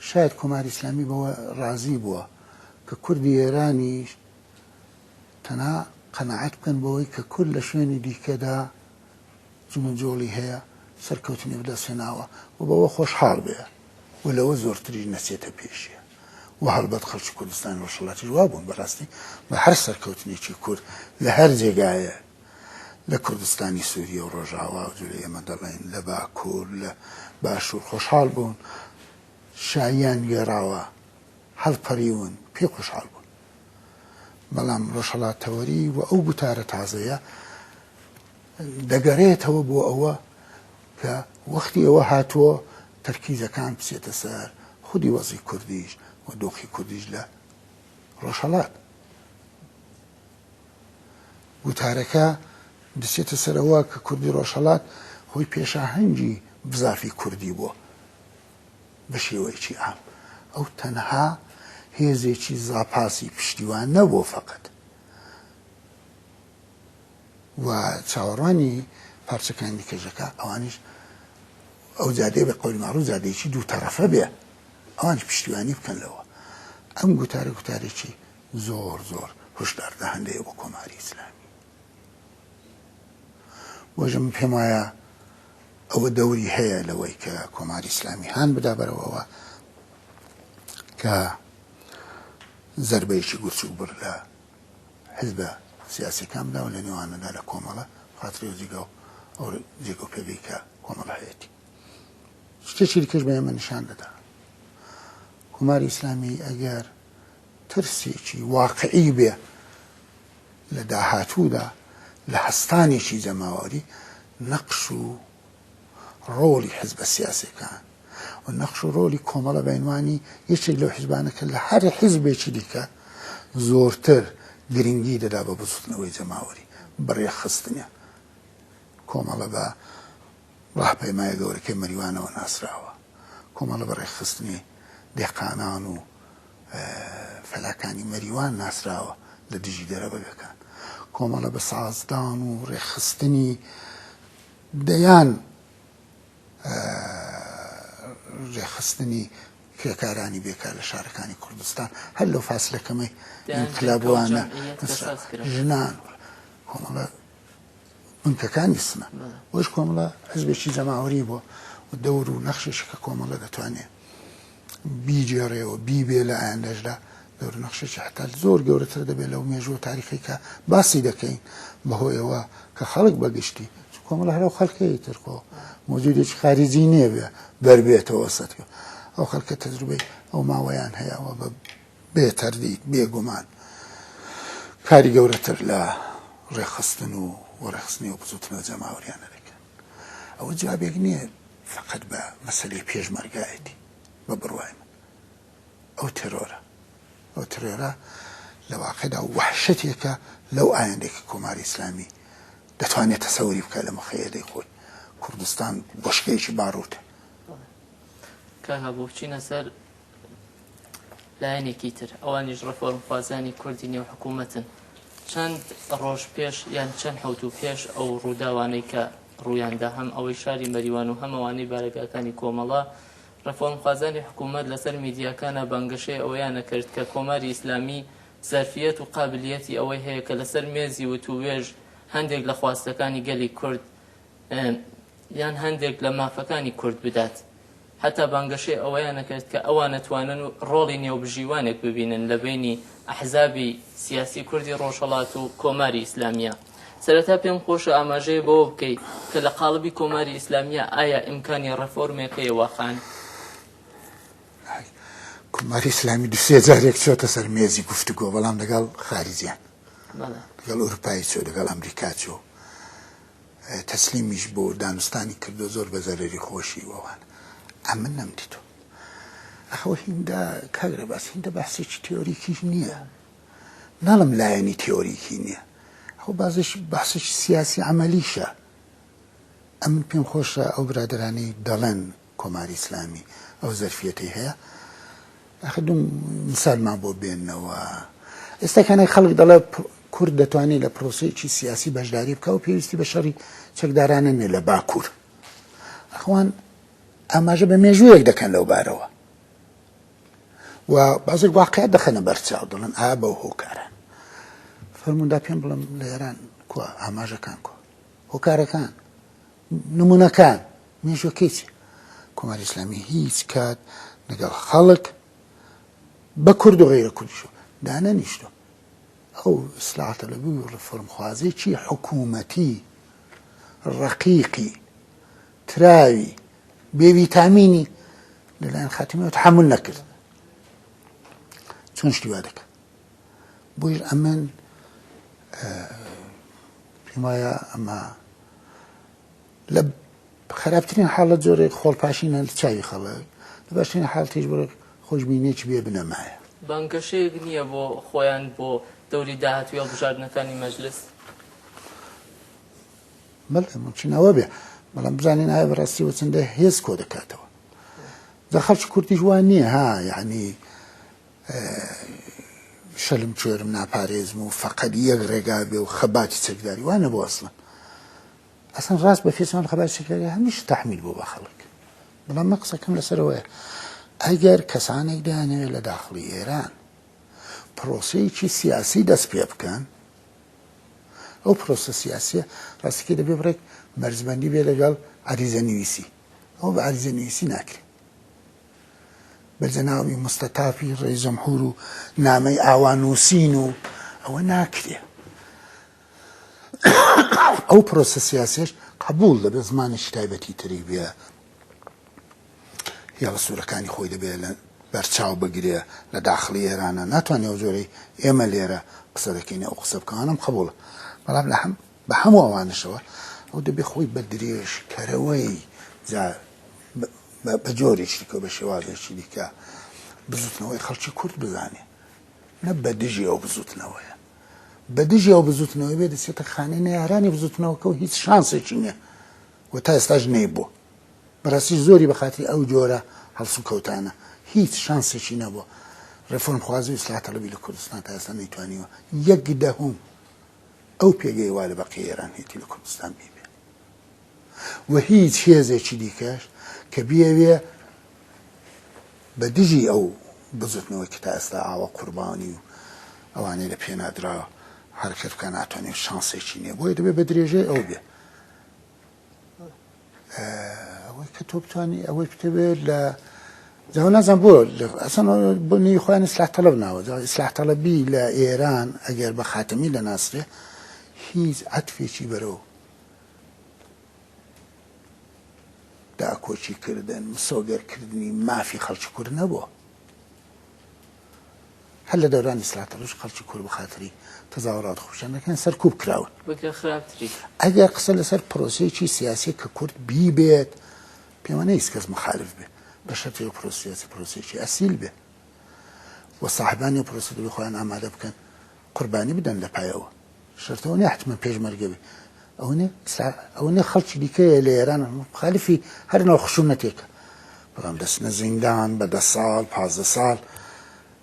شاید کۆماری ئیسلامی بەوە ڕازی بووە کە کوردی ئێرانیش تەنها قەناعەت بکەن بەوەی کە کورد لە شوێنی دیکەدا جموجۆڵی هەیە، سەرکەوتنی بەدەستهێناوە و بەوە خۆشحاڵ بێ و لەوە زۆرتریش نەچێتە پێشێ و هەڵبەت خەڵکی کوردستانی ڕۆژهەڵاتیش وا بوون بەڕاستی بە هەر سەرکەوتنێکی کورد لە هەر جێگایەک لە کوردستانی سووریە و ڕۆژاوا و جورە ئێمە دەڵێین لە باکوور لە باشوور خۆشحاڵ بوون شاییان گێڕاوە هەڵپەریون پێی خۆشحاڵ بوون بەڵام ڕۆژهەڵاتتەوەری و ئەو گوتارە تازەیە دەگەرێتەوە بۆ ئەوە کە وەختی ئەوە هاتووە تەرکیزەکان بچێتە سەر خودی وەزی کوردیش و دۆخی کوردیش لە ڕۆژهەڵات. گوتارەکە دەچێتە سەر ئەوە کە کوردی ڕۆژهەڵات خۆی پێشاهەنگی بزافی کوردی بووە بە شێوەیەکی عام. ئەو تەنها هێزێکی زاپاسی پشتیوان نەبووە فەقەت و چاوەڕوانی پارچەکانی دیکەش دەکا ئەوانیش ئەو جادەیە بە قەولی مەعروف جادەیەکی دوو تەڕەفە بێ ئەوانیش پشتیوانی بکەن لەوە. ئەم گوتارە گوتارێکی زۆر زۆر هۆشدار دەهەندەیە بۆ کۆماری ئیسلامی. بۆیە من پێم وایە ئەوە دەوری هەیە لەوەی کە کۆماری ئیسلامی هان بدا بەرەوەوە کە زەربەیەکی گورچوک بڕ لە حزبە سیاسەکان بدا و لە نێوانەدا لە کۆمەڵە خاتری و جێگە و ئەو جێگە و پێگەی کە کۆمەڵە هەیەتی شتێکی دیکەش بە ئێمە نیشان دەدا کۆماری ئیسلامی ئەگەر ترسێکی واقعی بێ لە داهاتوودا لە هەستانێکی جەماوەری نەقش و ڕۆڵی حزبە سیاسیەکان و نەقش و ڕۆڵی کۆمەڵە بە عنوانی یەکێک لەو حزبانە کە لە هەر حزبێکی دیکە زۆرتر گرنگی دەدا بە بزوتنەوەی جەماوەری بە ڕێکخستنیان. کۆمەڵە بە ڕاهپەیمایە گەورەکەی مەریوانەوە ناسراوە. کۆمەڵە بە ڕێکخستنی دێقانان و فەلاکانی مەریوان ناسراوە لە دژی دەرەبەگەکان. کۆمەڵە بە سازدان و ڕێکخستنی دەیان ڕێکخستنی کرێکارانی بێکار لە شارەکانی کوردستان هەر لەو فاسلە کەمەی ئینقلابوانە ژنان کۆمەڵە بنکەکانی سنە بۆش کۆمەڵە حزبێکی جەماوەری بووە و دەور و نەخشێکی کە کۆمەڵە دەتوانێت بیگێڕێ و بیبێ لە ئایندەشدا دەور و نەخشێکی حتا زۆر گەورەتر دەبێت لەو مێژوو و تاریخی کە باسی دەکەین بەهۆیەوە کە خەڵک بەگشتی کۆمەڵە هەرو خەڵکەی تر خۆ موجودێکی خارجی نییە بێ بەربێتەوە سەتکە ئەو خەڵکە تەجروبەی ئەو ماوەیان هەیە و بە بێ تەردید بێگومان کاری گەورەتر لە ڕێکخستن و وەڕێخستنی و بزوتنەوە جەماوەریانە دەکەن ئەوە جوابێک نییە فەقەت بە مەسەلەی پێشمەرگایەتی بە بڕوای من ئەو تێرۆرە ئەو تێرۆرە لە واقعدا وەحشەتێکە لەو ئایندەی کە کۆماری ئیسلامی دەتوانێت تەسەوری بکات لە مخەیەلەی خۆی کوردستان بۆشکەیەکی باروتە. کاک هەبوو بچینە سەر لایەنێکی تر ئەوانیش ڕێفۆرمخوازانی کوردی نێو حکوومەتن چەند ڕۆژ پێش یان چەند حەوتوو پێش ئەو ڕووداوانەی کە ڕوویاندا هەم ئەوەی شاری مەریوان و هەم ئەوانەی بارەگاکانی کۆمەڵە، ڕێفۆرمخوازانی حکوومەت لەسەر میدیاکانا بانگەشەی ئەوەیانە کرد کە کۆماری ئیسلامی زەرفییەت و قابلییەتی ئەوەی هەیە کە لەسەر مێزی وتووێژ هەندێک لە خواستەکانی گەلی کورد یان هەندێک لە مافەکانی کورد بدات. هەتا بانگەشەی ئەوەیان ئەکرد کە ئەوان ئەتوانن ڕۆڵی نێوبژیوانێک ببینن لە بەینی ئەحزابی سیاسی کوردی ڕۆژهەڵات و کۆماری ئیسلامییە. سەرەتا پێم خۆشە ئاماژەیە بەوە بکەی کە لە قاڵبی کۆماری ئیسلامییە ئایا ئیمکانی ڕێفۆرمێک هەیە واقعەن؟ کۆماری ئیسلامی دوو سێ جارێک چۆتە سەر مێزی گفتوگۆ بەڵام لەگەڵ خاریجیان لەگەڵ ئەوروپایی چۆ لەگەڵ ئەمریکا چۆ تەسلیمیش بۆ دانوستانی کردوە زۆر بە زەرەری خۆشی و ئەوانە ئەمن نەمدیتوە ئەخ ئەوە هیندە کاک رێباز هیندە بەحسێکی تیۆریکیش نییە ناڵم لایەنی تیۆریکی نییە ئەو بازش بەحسێکی سیاسی عەمەلیشە ئەمن پێم خۆشە ئەو برادەرانەی دەڵێن کۆماری ئیسلامی ئەو زەرفیەتەی هەیە ئاخر دوو مسالمان بۆ بێنەوە ئێستا کانێک خەڵک دەڵێ کورد دەتوانێت لە پرۆسەیەکی سیاسی بەشداری بکە و پێویستی بە شەڕی چەکدارانە نیە لە باکوور ئەخوان ئاماژە بە مێژوویەک دەکەن لەو بارەوە و بازێک واقع دەخەنە بەرچاو دەڵێن ئا بەو هۆکارە فەرموندا پێم بڵم لە ئێران کوا ئاماژەکان کۆ هۆکارەکان نمونەکان مێژوەکەی چی؟ کۆماری ئیسلامی هیچ کات لەگەڵ خەڵک بە کورد و غەیرە کوردیشەوە دانەنیشتوە. ئەو ئیسلاح تەلەبی و ڕێفۆرمخوازێکی حکوومەتی ڕەقیقی تراوی بێ ویتامینی لەلایەن خاتمیەوە تحمل نەکرد. چۆن شتی وا دەکات؟ بۆیش ئەمن پێم وایە ئەمە لە خراپترین حاڵەت جۆرێک خۆڵپاشینە لە چاوی خەڵک، لە باشترین حاڵەتیش بۆ خۆشبینییەکی بێ بنەمایە. بانگەشەیەک نییە بۆ خۆیان بۆ دەوری داهاتووی هەڵبژاردنەکانی مەجلس؟ بەڵێ مومکین ئەوە بێ، بەڵام بزانین ئایا بەڕاستی وە چەندە هێز کۆ دەکاتەوە. جا خەڵکی کوردیش وا نییە ها یەعنی شەلم کوێرم ناپارێزم و فەقەت یەک ڕێگا بێ و خەباتی چەکداری وا نەبوو ئەسڵەن. ئەسڵەن ڕاست بە پێچەوانە خەباتی چەکداری هەمیشە تەحمیل بوو بە خەڵک. بەڵام من قسەکەم لەسەر ئەوەیە ئەگەر کەسانێک دەیانەوێت لە داخڵی ئێران پرۆسەیەکی سیاسی دەست پێ بکەن، ئەو پرۆسە سیاسیە ڕاستەکەی دەبێ بڕێک مەرجبەندی بێ لەگەڵ عەریزە نویسی. ئەوە بە عەریزە نویسی ناکرێ. بە جەنابی مستەتافی ڕئیس جمهور و نامەی ئاوا نووسین و ئەوە ناکرێ. ئەو پرۆسە سیاسیش قبول دەبێت زمانێکی تایبەتی تری بێ هێڵە سوورەکانی خۆی دەبێت لە بەرچاو بگرێ لە داخلی ئێرانە ناتوانێت ئەو جۆرەی ئێمە لێرە قسە دەکەین ئەو قسە بکەوانم قبوڵە بەڵام لە هەم. بە هەموو ئەوانەشەوە ئەو دەبێ خۆی بە درێژکەرەوەی جا بە جۆرێکی دیکە و بە شێوازێکی دیکە بزوتنەوەی خەڵکی کورد بزانێ نە بە دژی ئەو بزوتنەوەیە بە دژی ئەو بزوتنەوەی بێ دەچێتە خانەی نەیارانی بزوتنەوەکە و هیچ شانسێکی نییە و تا ئێستاش نەیبووە بەڕاستی زۆری بە خاتری ئەو جۆرە هەڵسوکەوتانە هیچ شانسێکی نەبووە ڕێفۆرمخوازی و ئیسلاح تەڵەبی لە کوردستان تا ئێستا نەیتوانیوە یەک دەهوم ئەو پێگەی وا لە بەقیە ئێران هەیەتی لە کوردستان بیبێ و هیچ هێزێکی دیکەش کە بیەوێ بە دژی ئەو بزوتنەوەی کە تا ئێستا ئاوا قوربانی و ئەوانەی لە پێنادرا حەرەکەت بکا ناتوانێ شانسێکی نییە بۆیە دەبێ بە درێژەی ئەو بێ ئەوەی کە تۆ بتانی ئەوەی بتەوێت لە جا نازانم بۆ ئەسەن بۆ نێوی خۆیان ئیسلاح تەڵەب ناوە جا ئیسلاح تەڵەبی لە ئێران ئەگەر بە خاتەمی دەناسرێ هیچ عەتفێکی بەرەو داکۆکی کردن مسۆگەرکردنی مافی خەڵکی کورد نەبووە هەر لە دەورانی ئیسلاح تەڵەبیش خەڵکی کورد بە خاتری تەزاهورات خۆپیشاندەکان سەرکوب کراون. بگرە خراپتریش. ئەگەر قسە لەسەر پرۆسەیەکی سیاسی کە کورد بیبێت پێم وانیە هیچ کەس مخالف بێ بە شەرتێک ئەو پرۆسە سیاسی پرۆسەیەکی ئەسیل بێ و ساحبانی ئەو پرۆسە دەبێ خۆیان ئامادە بکەن قوربانی بدەن لە پایەوە شەرتەوە نیە حتمما پێشمەرگە بێ ئەوە نیە ئەوە نیە خەڵکی دیکەیە لە ئێران مخالفی هەر ناو خشونەتێکە بەڵام دەچنە زیندان بە دە ساڵ 15 ساڵ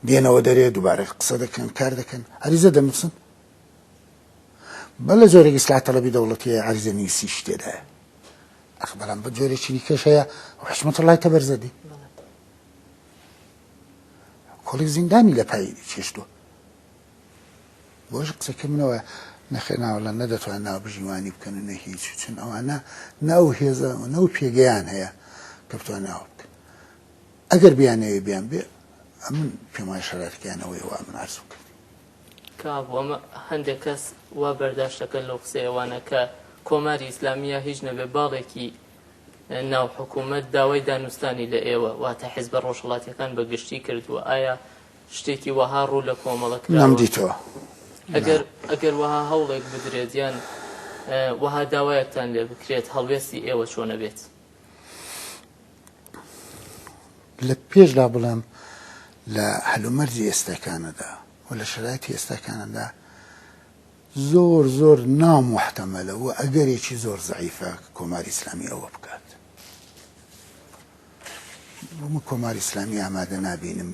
دێنەوە دەرێ دووبارە قسە دەکەن کار دەکەن عەریزە دەنووسن بەڵێ جۆرێک ئیسلاح تەڵەبی دەوڵەتی هەیە عەریزە نووسیش تێدایە ئەخ بەڵام بە جۆرێکی دیکەش هەیە حشمەتوڵای تەبەرزەدی کۆڵی زیندانی لە پای چێشتووە بۆش قسەکە منەوە نەخێر ناوەڵا نەدەتوان ناوبژیوانی بکەن و نە هیچ چون ئەوانە نە ئەو هێزە و نە ئەو پێگەیان هەیە کە بتوان ناو بکەن ئەگەر بیانەوێ بیان بێ ئەمن پێم وایە شەراتەکەیان ئەوەیە وا من عەرزم کرد. کابوو ئەمە هەندێک کەس وا بەرداشت دەکەن لەو قسەی ئەوانە کە کۆماری ئیسلامی یا هیچ نەبێ باڵێکی ناو حکوومەت داوای دانوستانی لە ئێوە واتە حیزبە ڕۆژهەڵاتیەکان بە گشتی کردووە ئایا شتێکی وەها ڕوو لە کۆمەڵە کراوە؟ نەمدیتەوە. ئەگەر ئەگەر وەها هەوڵێک بدرێت یان وەها داوایەکتان لێ بکرێت هەڵوێستی ئێوە چۆنە بێت؟ لە پێشدا بڵێم لە هەلومەرجی ئێستاکانەدا و لە شەرایتی ئێستاکانەدا زۆر زۆر ناموحتەمەلە و ئەگەرێکی زۆر زەعیفە کۆماری ئیسلامی ئەوە بکات. من کۆماری ئیسلامی ئامادە نابینم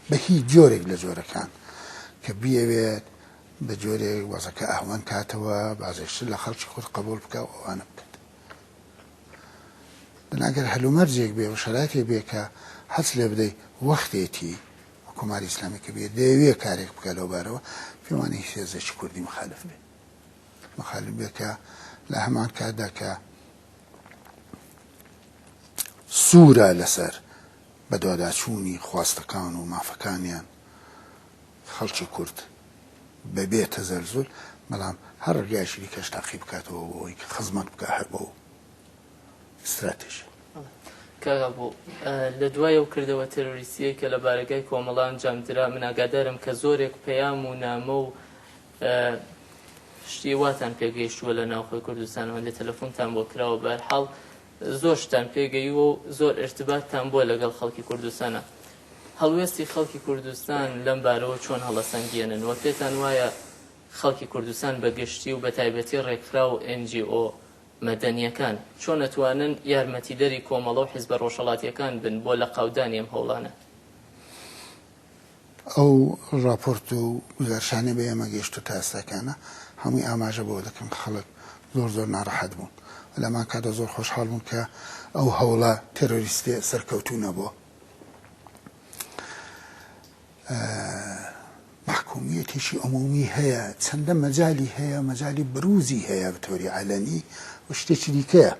بە هیچ جۆرێک لە جۆرەکان کە بیەوێت بە جۆرێک وەزەکە ئەهوەن کاتەوە بازێک شت لە خەڵکی خۆت قبول بکە و ئەوانە بکات. دەنا گەر هەلومەرجێک بێ و شەرایتێک بێ کە حەدس لێ بدەی وەختێتی و کۆماری ئیسلامی کە بێ دەیەوێ کارێک بکا لەو بارەوە پێم وانیە هیچ هێزێکی کوردی مخالف بێ مخالف بێ کە لە هەمان کاتدا کە سوورە لەسەر بەدواداچوونی خواستەکان و مافەکانیان خەڵکی کورد بەبێ تەزەلزول، بەڵام هەر ڕێگایەکی دیکەش تاقی بکاتەوە بۆ ئەوەی کە خزمەت بکا هەر بەو ستراتێژە. کاک ئابۆ، لە دوای ئەو کردەوە تێرۆریستییەی کە لە بارەگای کۆمەڵە ئەنجام درا، من ئاگادارم کە زۆرێک پەیام و نامە و شتی واتان پێ گەیشتووە لە ناوخۆی کوردستان و هەندێ تەلەفۆنتان بۆ کراوە، بەهەرحاڵ زۆر شتان پێ گەیوە و زۆر ئیرتباتتان بووە لەگەڵ خەڵکی کوردستانا. هەڵوێستی خەڵکی کوردستان لەم بارەوە چۆن هەڵەسەنگێنن و پێتان وایە خەڵکی کوردستان بە گشتی و بە تایبەتی ڕێکخراو و NGO مەدەنییەکان چۆن ئەتوانن یارمەتیدەری کۆمەڵە و حیزبە ڕۆژهەڵاتییەکان بن بۆ لەقاودانی ئەم هەوڵانە؟ ئەو ڕاپۆرت و گوزارشانەی بە ئێمە گەیشتووە تا ئێستاکانە هەمووی ئاماژە بەوە دەکەن خەڵک زۆر زۆر ناڕەحەت بوون و لە هەمان کاتدا زۆر خۆشحاڵ بوون کە ئەو هەوڵە تێرۆریستییە سەرکەوتوو نەبووە. مەحکومیەتێکی عمومی هەیە چەندە مەجالی هەیە مەجالی بروزی هەیە بەتۆری عەلەنی و شتێکی دیکەیە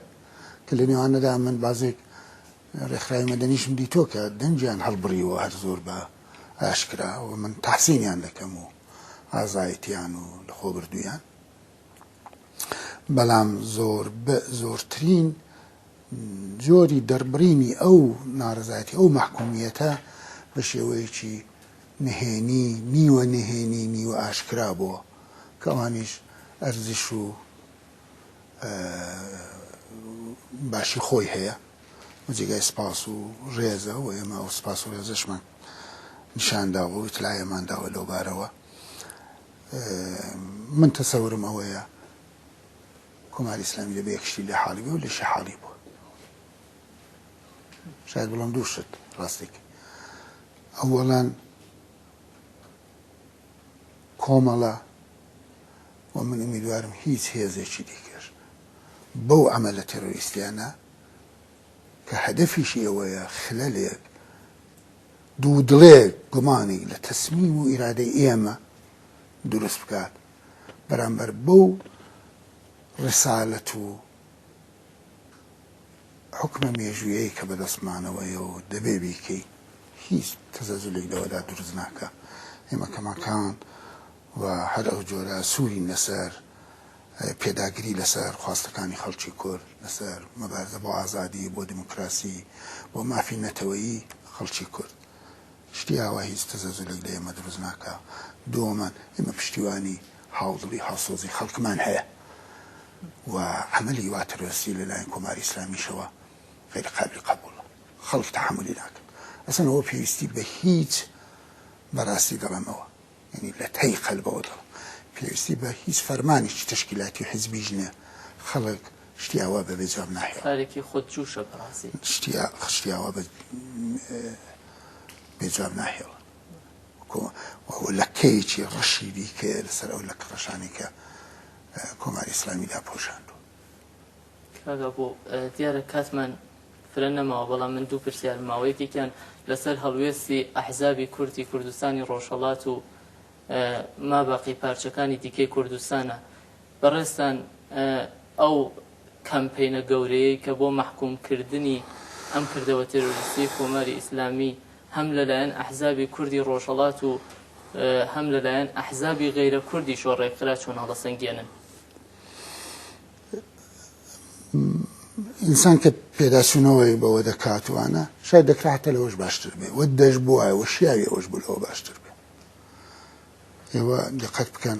کە لە نێوانەدا من بازێک ڕێکخراوی مەدەنیشم دیتۆ کە دەنگیان هەڵبڕیوە هەر زۆر بە ئاشکرا و من تەحسینیان دەکەم و ئازایەتیان و لەخۆبردوویان بەڵام زۆر زۆرترین جۆری دەربڕینی ئەو ناڕەزایەتی، ئەو مەحکومییەتە بە شێوەیەکی نهێنی، نیوە نهێنی، نیوە ئاشکرا بووە، کە ئەوانیش ئەرزش و. باشی خۆی هەیە و جێگای سپاس و ڕێزە و ئێمە ئەو سپاس و ڕێزەشمان نیشان داوە و ئیتلاعمان داوە لەو بارەوە. من تەسەورم ئەوەیە کۆماری ئیسلامی دەبێ یەک شتی لێ حاڵی بێ و لێشی حاڵی بووە. شاید بڵێم دوو شت ڕاستێک. ئەوەڵەن کۆمەڵە و من ئومیدوارم هیچ هێزێکی دیکەش بەو عەمەلە تێرۆریستیانە کە هەدەفیشی ئەوەیە خلەلێک، دوودڵێک، گومانێک لە تەسمیم و ئیرادەی ئێمە دروست بکات بەرامبەر بەو ڕسالەت و حوکمە مێژوویەی کە بەدەستمانەوەیە و دەبێ بیکەین هیچ تەزەزولێک لەوەدا دروست ناکا. ئێمە کەماکان و هەر ئەو جۆرە سوورین لەسەر پێداگری لەسەر خواستەکانی خەڵکی کورد، لەسەر مەبارزە بۆ ئازادی، بۆ دیموکراسی، بۆ مافی نەتەوەیی خەڵکی کورد. شتی ئاوا هیچ تەزەزولێک لە ئێمە دروست ناکا. دووەمان ئێمە پشتیوانی هاودڵی هاوسۆزی خەڵکمان هەیە و عەمەلی وا ترۆریستی لە لایەن کۆماری ئیسلامیشەوە غەیرە قابلی قەبووڵە. خەڵک تەحەمولی ناکەن. ئەسڵەن ئەوە پێویستی بە هیچ بەڕاستی دەڵێم ئەوە یانی لە تەی قەلبەوە دەڵێم پێویستی بە هیچ فەرمانێکی تەشکیلاتی و حیزبیش نییە. خەڵک شتی ئاوا بە بێ جواب ناهێڵن. کارێکی خودجوشە بەڕاستی. شتی شتی ئاوا بە بێ جواب ناهێڵن. و لەکەیەکی ڕەشی دیکەیە لەسەر ئەو لەکە ڕەشانەی کە کۆماری ئیسلامی داپۆشاندووە. کاک ئاکۆ دیارە کاتمان فرە نەماوە بەڵام من دوو پرسیارم ماوە یەکێکیان لەسەر هەڵوێستی ئەحزابی کوردی کوردستانی ڕۆژهەڵات و ماباقی پارچەکانی دیکەی کوردستانە بەڕێزتان ئەو کەمپەینە گەورەیەی کە بۆ مەحکوم کردنی ئەم کردەوە تێرۆریستیەی کۆماری ئیسلامی هەم لەلایەن ئەحزابی کوردی ڕۆژهەڵات و هەم لەلایەن ئەحزابی غەیرە کوردیشەوە ڕێکخرا چۆن هەڵەسەنگێنن؟ ئینسان کە پێداچوونەوەی بەوە دەکات وانە شاید دەکرا حتا لەوەش باشتر بێ و دەشبوایە و شیاوی ئەوەش بوو لەوە باشتر بێ. ئێوە دیقەت بکەن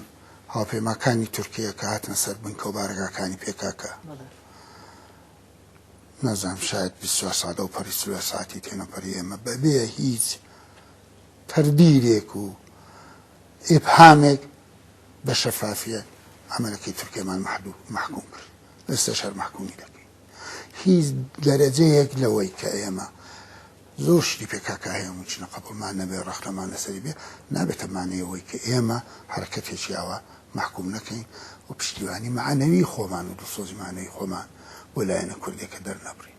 هاوپەیماکانی تورکیە کە هاتنە سەر بنکە و بارەگاکانی پێکاکە نازانم شاید 24 ساعت ئەو پەڕی 44 ساعتی تێنەپەڕی ئێمە بەبێ هیچ تەردیدێک و ئیبهامێک بە شەفافیەت عەمەلەکەی تورکیەمان مەحکوم کرد ئێستاش هەر مەحکومی دەکەین هیچ دەرەجەیەک لەوەی کە ئێمە زۆر شتی پێکاکە هەیە ممکنە قبوڵمان نەبێ ڕەخنەمان لەسەری بێ نابێتە مانای ئەوەی کە ئێمە حەرەکەتێکی ئاوا مەحکوم نەکەین و پشتیوانی مەعنەوی خۆمان و دڵسۆزی مەعنەوی خۆمان بۆ لایەنە کوردێکە دەرنەبڕین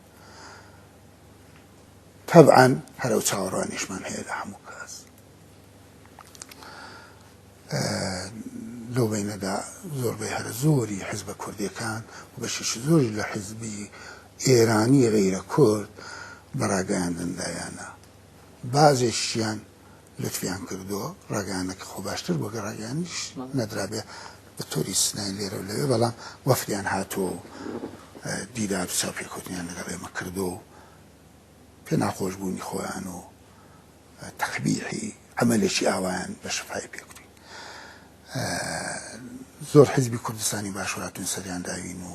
تەبعەن هەر ئەو چاوەڕوانیشمان هەیە لە هەموو کەس لەو بەینەدا زۆربەی هەرە زۆری حیزبە کوردیەکان و بەشێکی زۆری لە حیزبی ئێرانی غەیرە کورد بە ڕاگەیاندن دایانە. بازێکیان لوتفیان کردووە ڕاگەیاندنەکە خۆ باشتر بووە گەر ڕاگەیاندنیش نەدرابێ بە تۆری سنای لێرە و لەوێ بەڵام وەفدیان هاتووە و دیدار و چاوپێکەوتنیان لەگەڵ ئێمە کردووە و پێ ناخۆش بوونی خۆیان و تەقبیحی عەمەلێکی ئاوایان بە شەفای پێ کوتین. زۆر حیزبی کوردستانی باشوور هاتوون سەریان داوین و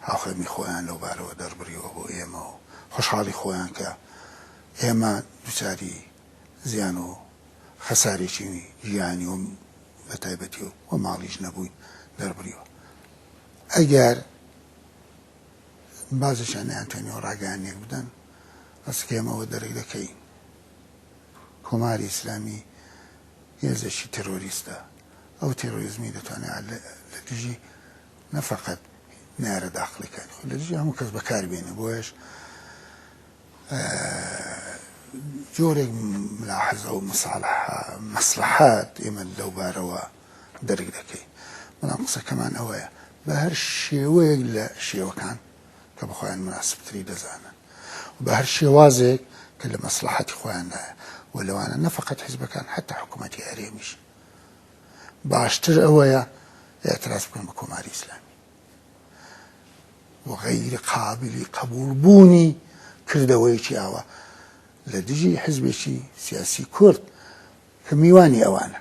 هاوخەمی خۆیان لەو بارەوە دەربڕیوە بۆ ئێمە و خۆشحاڵی خۆیان کە ئێمە دووچاری زیان و خەسارێکی گیانی و بە تایبەتی و ماڵیش نەبووین دەربڕیوە. ئەگەر بازێکیان نەیانتوانیوە ڕاگەیاندنێک بدەن، ڕاستە کە ئێمە ئەوە دەرک دەکەین کۆماری ئیسلامی هێزێکی تێرۆریستە، ئەو تێرۆریزمی دەتوانێت لە دژی نە فەقەت نەیارە داخڵیەکانی خۆی، لە دژی هەموو کەس بەکار بێنێ، بۆیەش جۆرێک ملاحەزە و مصالحە مەسڵەحەت ئێمە لەو بارەوە دەرک دەکەین، بەڵام قسەکەمان ئەوەیە بە هەر شێوەیەک لە شێوەکان کە بە خۆیان موناسبتری دەزانن و بە هەر شێوازێک کە لە مەسڵەحەتی خۆیاندایە و لەوانە نە فەقەت حیزبەکان حەتا حکوومەتی هەرێمیش باشتر ئەوەیە ئێعتراز بکەن بە کۆماری ئیسلامی و غەیری قابلی قەبووڵ بوونی کردەوەیەکی ئاوا لە دژی حیزبێکی سیاسی کورد کە میوانی ئەوانە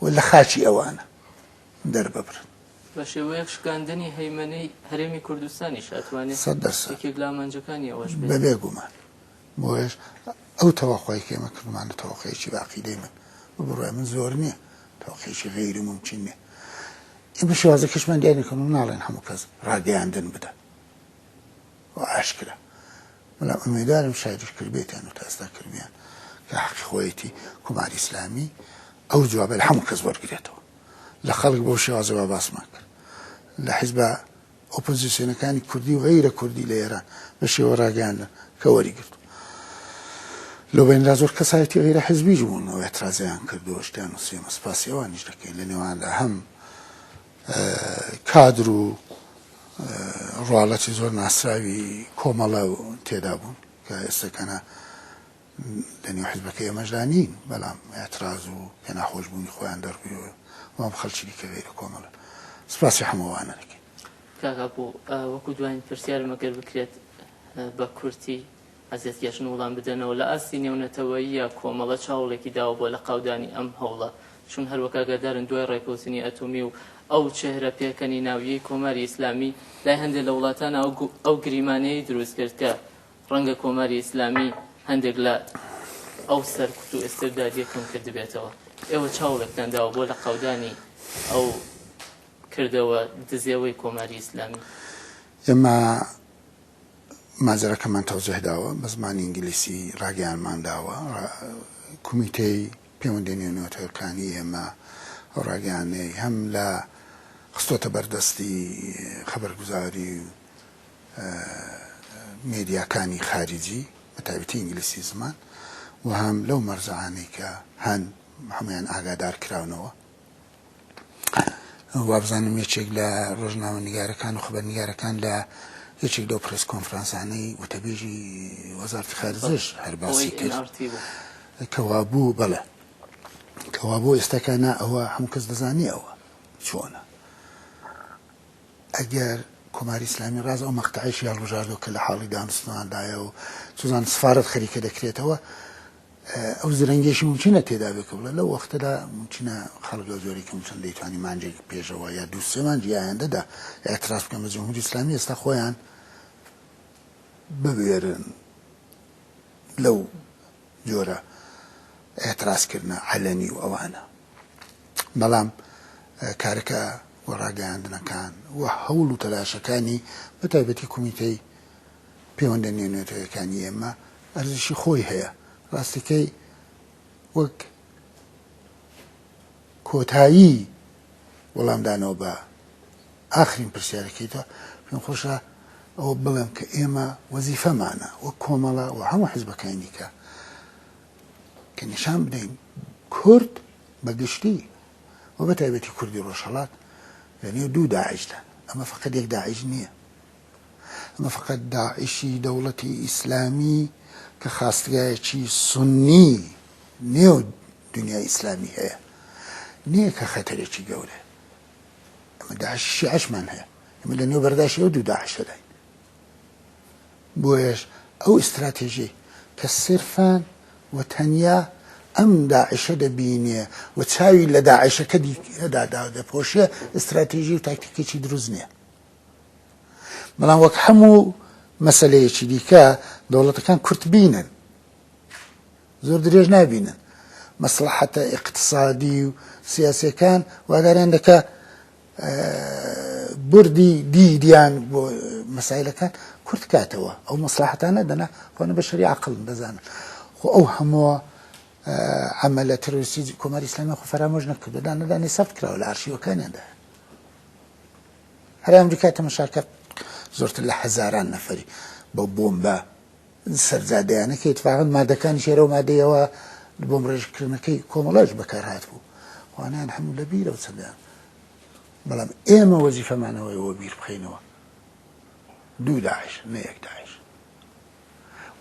و لە خاکی ئەوانە دەرببرن. بە شێوەیەک شکاندنی هەیمەنەی هەرێمی کوردستانیش ئەتوانێ 100% یەکێک لە ئامانجەکانی ئەوەش بێت. بەبێ گومان. بۆیەش ئەو تەوەقوعەی کە ئێمە کردوومانە تەوەقوعێکی بە عەقیدەی من بە بڕوای من زۆر نییە، تەوەقوعێکی غەیری مومکین نییە. ئێمە شێوازەکەشمان دیاری نەکردووە، ناڵێن هەموو کەس ڕاگەیاندن بدە و ئاشکرا، بەڵام ئومێدوارم شایدیش کردبێتیان و تا ئێستا کردبیان کە حەقی خۆیەتی کۆماری ئیسلامی ئەو جوابە لە هەموو کەس وەرگرێتەوە. لە خەڵک بەو شێوازە وا باسمان کرد لە حیزبە ئۆپۆزیسیۆنەکانی کوردی و غەیرە کوردی لە ئێران بە شێوە ڕاگەیاندن کە وەری گرت. لەو بەیندا زۆر کەسایەتی غەیرە حیزبیش بوون و ئێترازیان کرد و شتیان نووسی، ئێمە سپاسی ئەوانیش دەکەین. لە نێواندا هەم کادر و ڕواڵەتی زۆر ناسراوی کۆمەڵە تێدا بوون کە ئێستاکەنە لە نێو حیزبەکەی ئێمەشدا نین، بەڵام ئیعتراز و پێناخۆشبوونی خۆیان دەربڕیوە و هەم خەڵکی دیکە غەیرە کۆمەڵە. سپاسی هەموو ئەوانە دەکەین. کاک ئاپۆ، وەکوو دوایین پرسیارم ئەگەر بکرێت بە کورتی ئەزیەتکێشن وڵام بدەنەوە، لە ئاستی نێونەتەوەییە کۆمەڵە چ هەوڵێکی داوە بۆ لەقاودانی ئەم هەوڵە؟ چون هەر وەک ئاگادارن دوای ڕێکەوتنی ئەتۆمی و ئەو چێهرە پێکەنیناوییەی کۆماری ئیسلامی لای هەندێ لە وڵاتان ئەو گریمانەیەی دروست کرد کە ڕەنگە کۆماری ئیسلامی هەندێک لە ئەو سەرکوت و ئیستبدادیە کەم کردبێتەوە. ئێوە چ هەوڵێکتان داوە بۆ لەقاودانی ئەو کردەوە دزێوەی کۆماری ئیسلامی؟ ئێمە ماجەراکەمان تەوزیح داوە، بە زمانی ئینگلیسی ڕاگەیانمان داوە، کومیتەی پەیوەندیە نێونەتەوەکانی ئێمە ئەو ڕاگەیاندنەی هەم لە خستۆتە بەردەستی خەبەرگوزاری و مێدیاکانی خاریجی بە تایبەتی ئینگلیسی زمان و هەم لەو مەرجەعانەی کە هەن هەموویان ئاگادار کراونەوە. وابزانم یەکێک لە ڕۆژنامەنگارەکان و خبرنگارەکان لە یەکێک لەو پرێس کۆنفرانسانەی وتەبێژی وەزارەتی خارجەش هەر باسی کرد کەوابوو بەڵێ کەوابوو ئێستاکە نا ئەوە هەموو کەس دەزانی ئەوە چۆنە ئەگەر کۆماری ئیسلامی ڕاست ئەو مەقتەعەیشی هەڵبژاردووە کە لە حاڵی دانوستاندایە و چوزان سفارەت خەریکە دەکرێتەوە، ئەو زرنگیەشی مومکینە تێدا بێ کە بڵێ لەو وەختەدا مومکینە خەڵک لەو جۆرەی کە مومکن دەیتوانی مانگێک پێشەوە یا دوو سێ مانگی ئایندەدا ئیعتراز بکەن بە جمهوری ئیسلامی ئێستا خۆیان ببوێرن لەو جۆرە ئیعتراز کردنە عەلەنی و ئەوانە. بەڵام کارەکە و ڕاگەیاندنەکان و هەوڵ و تەلاشەکانی بە تایبەتی کومیتەی پەیوەندە نێونەتەوەیەکانی ئێمە ئەرزشی خۆی هەیە. ڕاستەکەی وەک کۆتایی وەڵامدانەوە بە ئاخرین پرسیارەکەی تۆ پێم خۆشە ئەوە بڵێم کە ئێمە وەزیفەمانە وەک کۆمەڵە و هەموو حزبەکانی دیکە کە نیشان بدەین کورد بە گشتی و بە تایبەتی کوردی ڕۆژهەڵات لە نێو دوو داعشدا، ئەمە فەقەت یەک داعش نییە، ئەمە فەقەت داعشی دەوڵەتی ئیسلامی کە خاستگایەکی سوننی نێو دنیای ئیسلامی هەیە نییە کە خەتەرێکی گەورەیە. ئەمە داعشی شیعەشمان هەیە، ئێمە لە نێو بەرداشی ئەو دوو داعشەداین. بۆیەش ئەو ئیستراتێژیەی کە سرفان و تەنیا ئەم داعشە دەبینێ و چاوی لە داعشەکە دیکەدا دادەپۆشێ، ئیستراتێژی و تاکتیکێکی دروست نییە. بەڵام وەک هەموو مەسەلەیەکی دیکە دەوڵەتەکان کورتبینن، زۆر درێژ نابینن. مەسڵەحەتە ئیقتسادی و سیاسیەکان واداریان دەکا بردی دیدیان بۆ مەسایلەکان کورت کاتەوە ئەو مەسڵەحەتانە دەنا خۆنە بەشەری عەقڵن دەزانن خۆ ئەو هەموو عەمەلە ترۆریستی کۆماری ئیسلامی خۆ فەرامۆش نەکردو دانەدانی سەبت کراوە لە ئارشیوەکانیاندا هەر ئەمریکا تەمەشاکە زۆرتر لە هەزاران نەفەری بە بۆمبە سەرجادەیانە کە ئیتفاقەن مادەکانی شێرە و مادەیەوە بۆمڕێژکردنەکەی کۆمەڵەش بەکار هاتبوو خوانیان هەموو لە بیرە و چەندیان بەڵام ئێمە وەزیفەمانەوەی ئەوە بیر بخەینەوە دوو داعش نە یەک داعش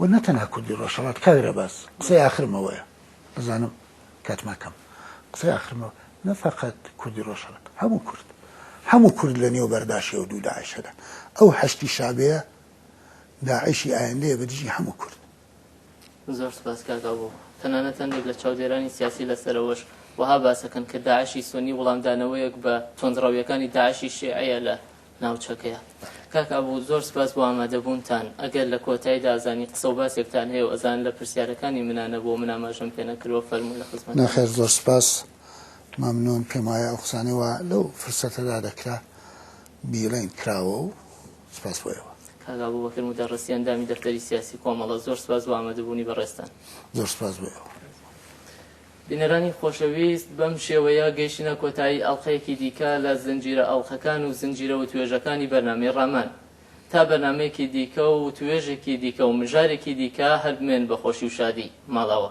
و نە تەنها کوردی ڕۆژهەڵات کاک ڕێباز قسەی ئاخرم ئەوەیە ئەزانم کاتمان کەم قسەی ئاخرمەوە نە فقط کوردی ڕۆژهەڵات هەموو کورد هەموو کورد لە نێو بەرداشی ئەو دوو داعشەدا ئەو حەشدی شابەیە داعشی ئایندەیە بە دژی هەموو کورد. زۆر سپاس کاک ئابو. تەنانەت هەندێک لە چاودێرانی سیاسی لەسەر ئەوەش. وەها باسەکەن کە داعشی سوننی وڵامدانەوەیەک بە توندڕەویەکانی داعشی شیعەیە لە ناوچەکەیە. کاک ئەبو زۆر سپاس بۆ ئامادەبوونتان. ئەگەر لە کۆتاییدا ئەزانی قسە و باسێکتان هەیە و ئەزانن لە پرسیارەکانی منا نەبووە من ئاماژەم پێ نەکردووە فەرموون لە خزمەتتانم. نەخێر زۆر سپاس مەمنوون پێم وایە ئەو قسانەی وا لەو فرسەتەدا دەکرا بیڵێین کراوە و سپاس بۆ ئێوە. کاک ئەبوبەکر مودەڕسی ئەندامی دەفتەری سیاسی کۆمەڵە زۆر سپاس بۆ ئامادەبوونی بەڕێزتان. زۆر سپاس بۆ ئێوە. بینەرانی خۆشەویست بەم شێوەیە گەیشتینە کۆتایی ئەڵقەیەکی دیکە لە زنجیرە ئەڵقەکان و زنجیرە وتوێژەکانی بەرنامەی ڕامان. تا بەرنامەیەکی دیکە و وتوێژێکی دیکە و مژارێکی دیکە هەر بمێن بە خۆشی و شادی. ماڵاوا.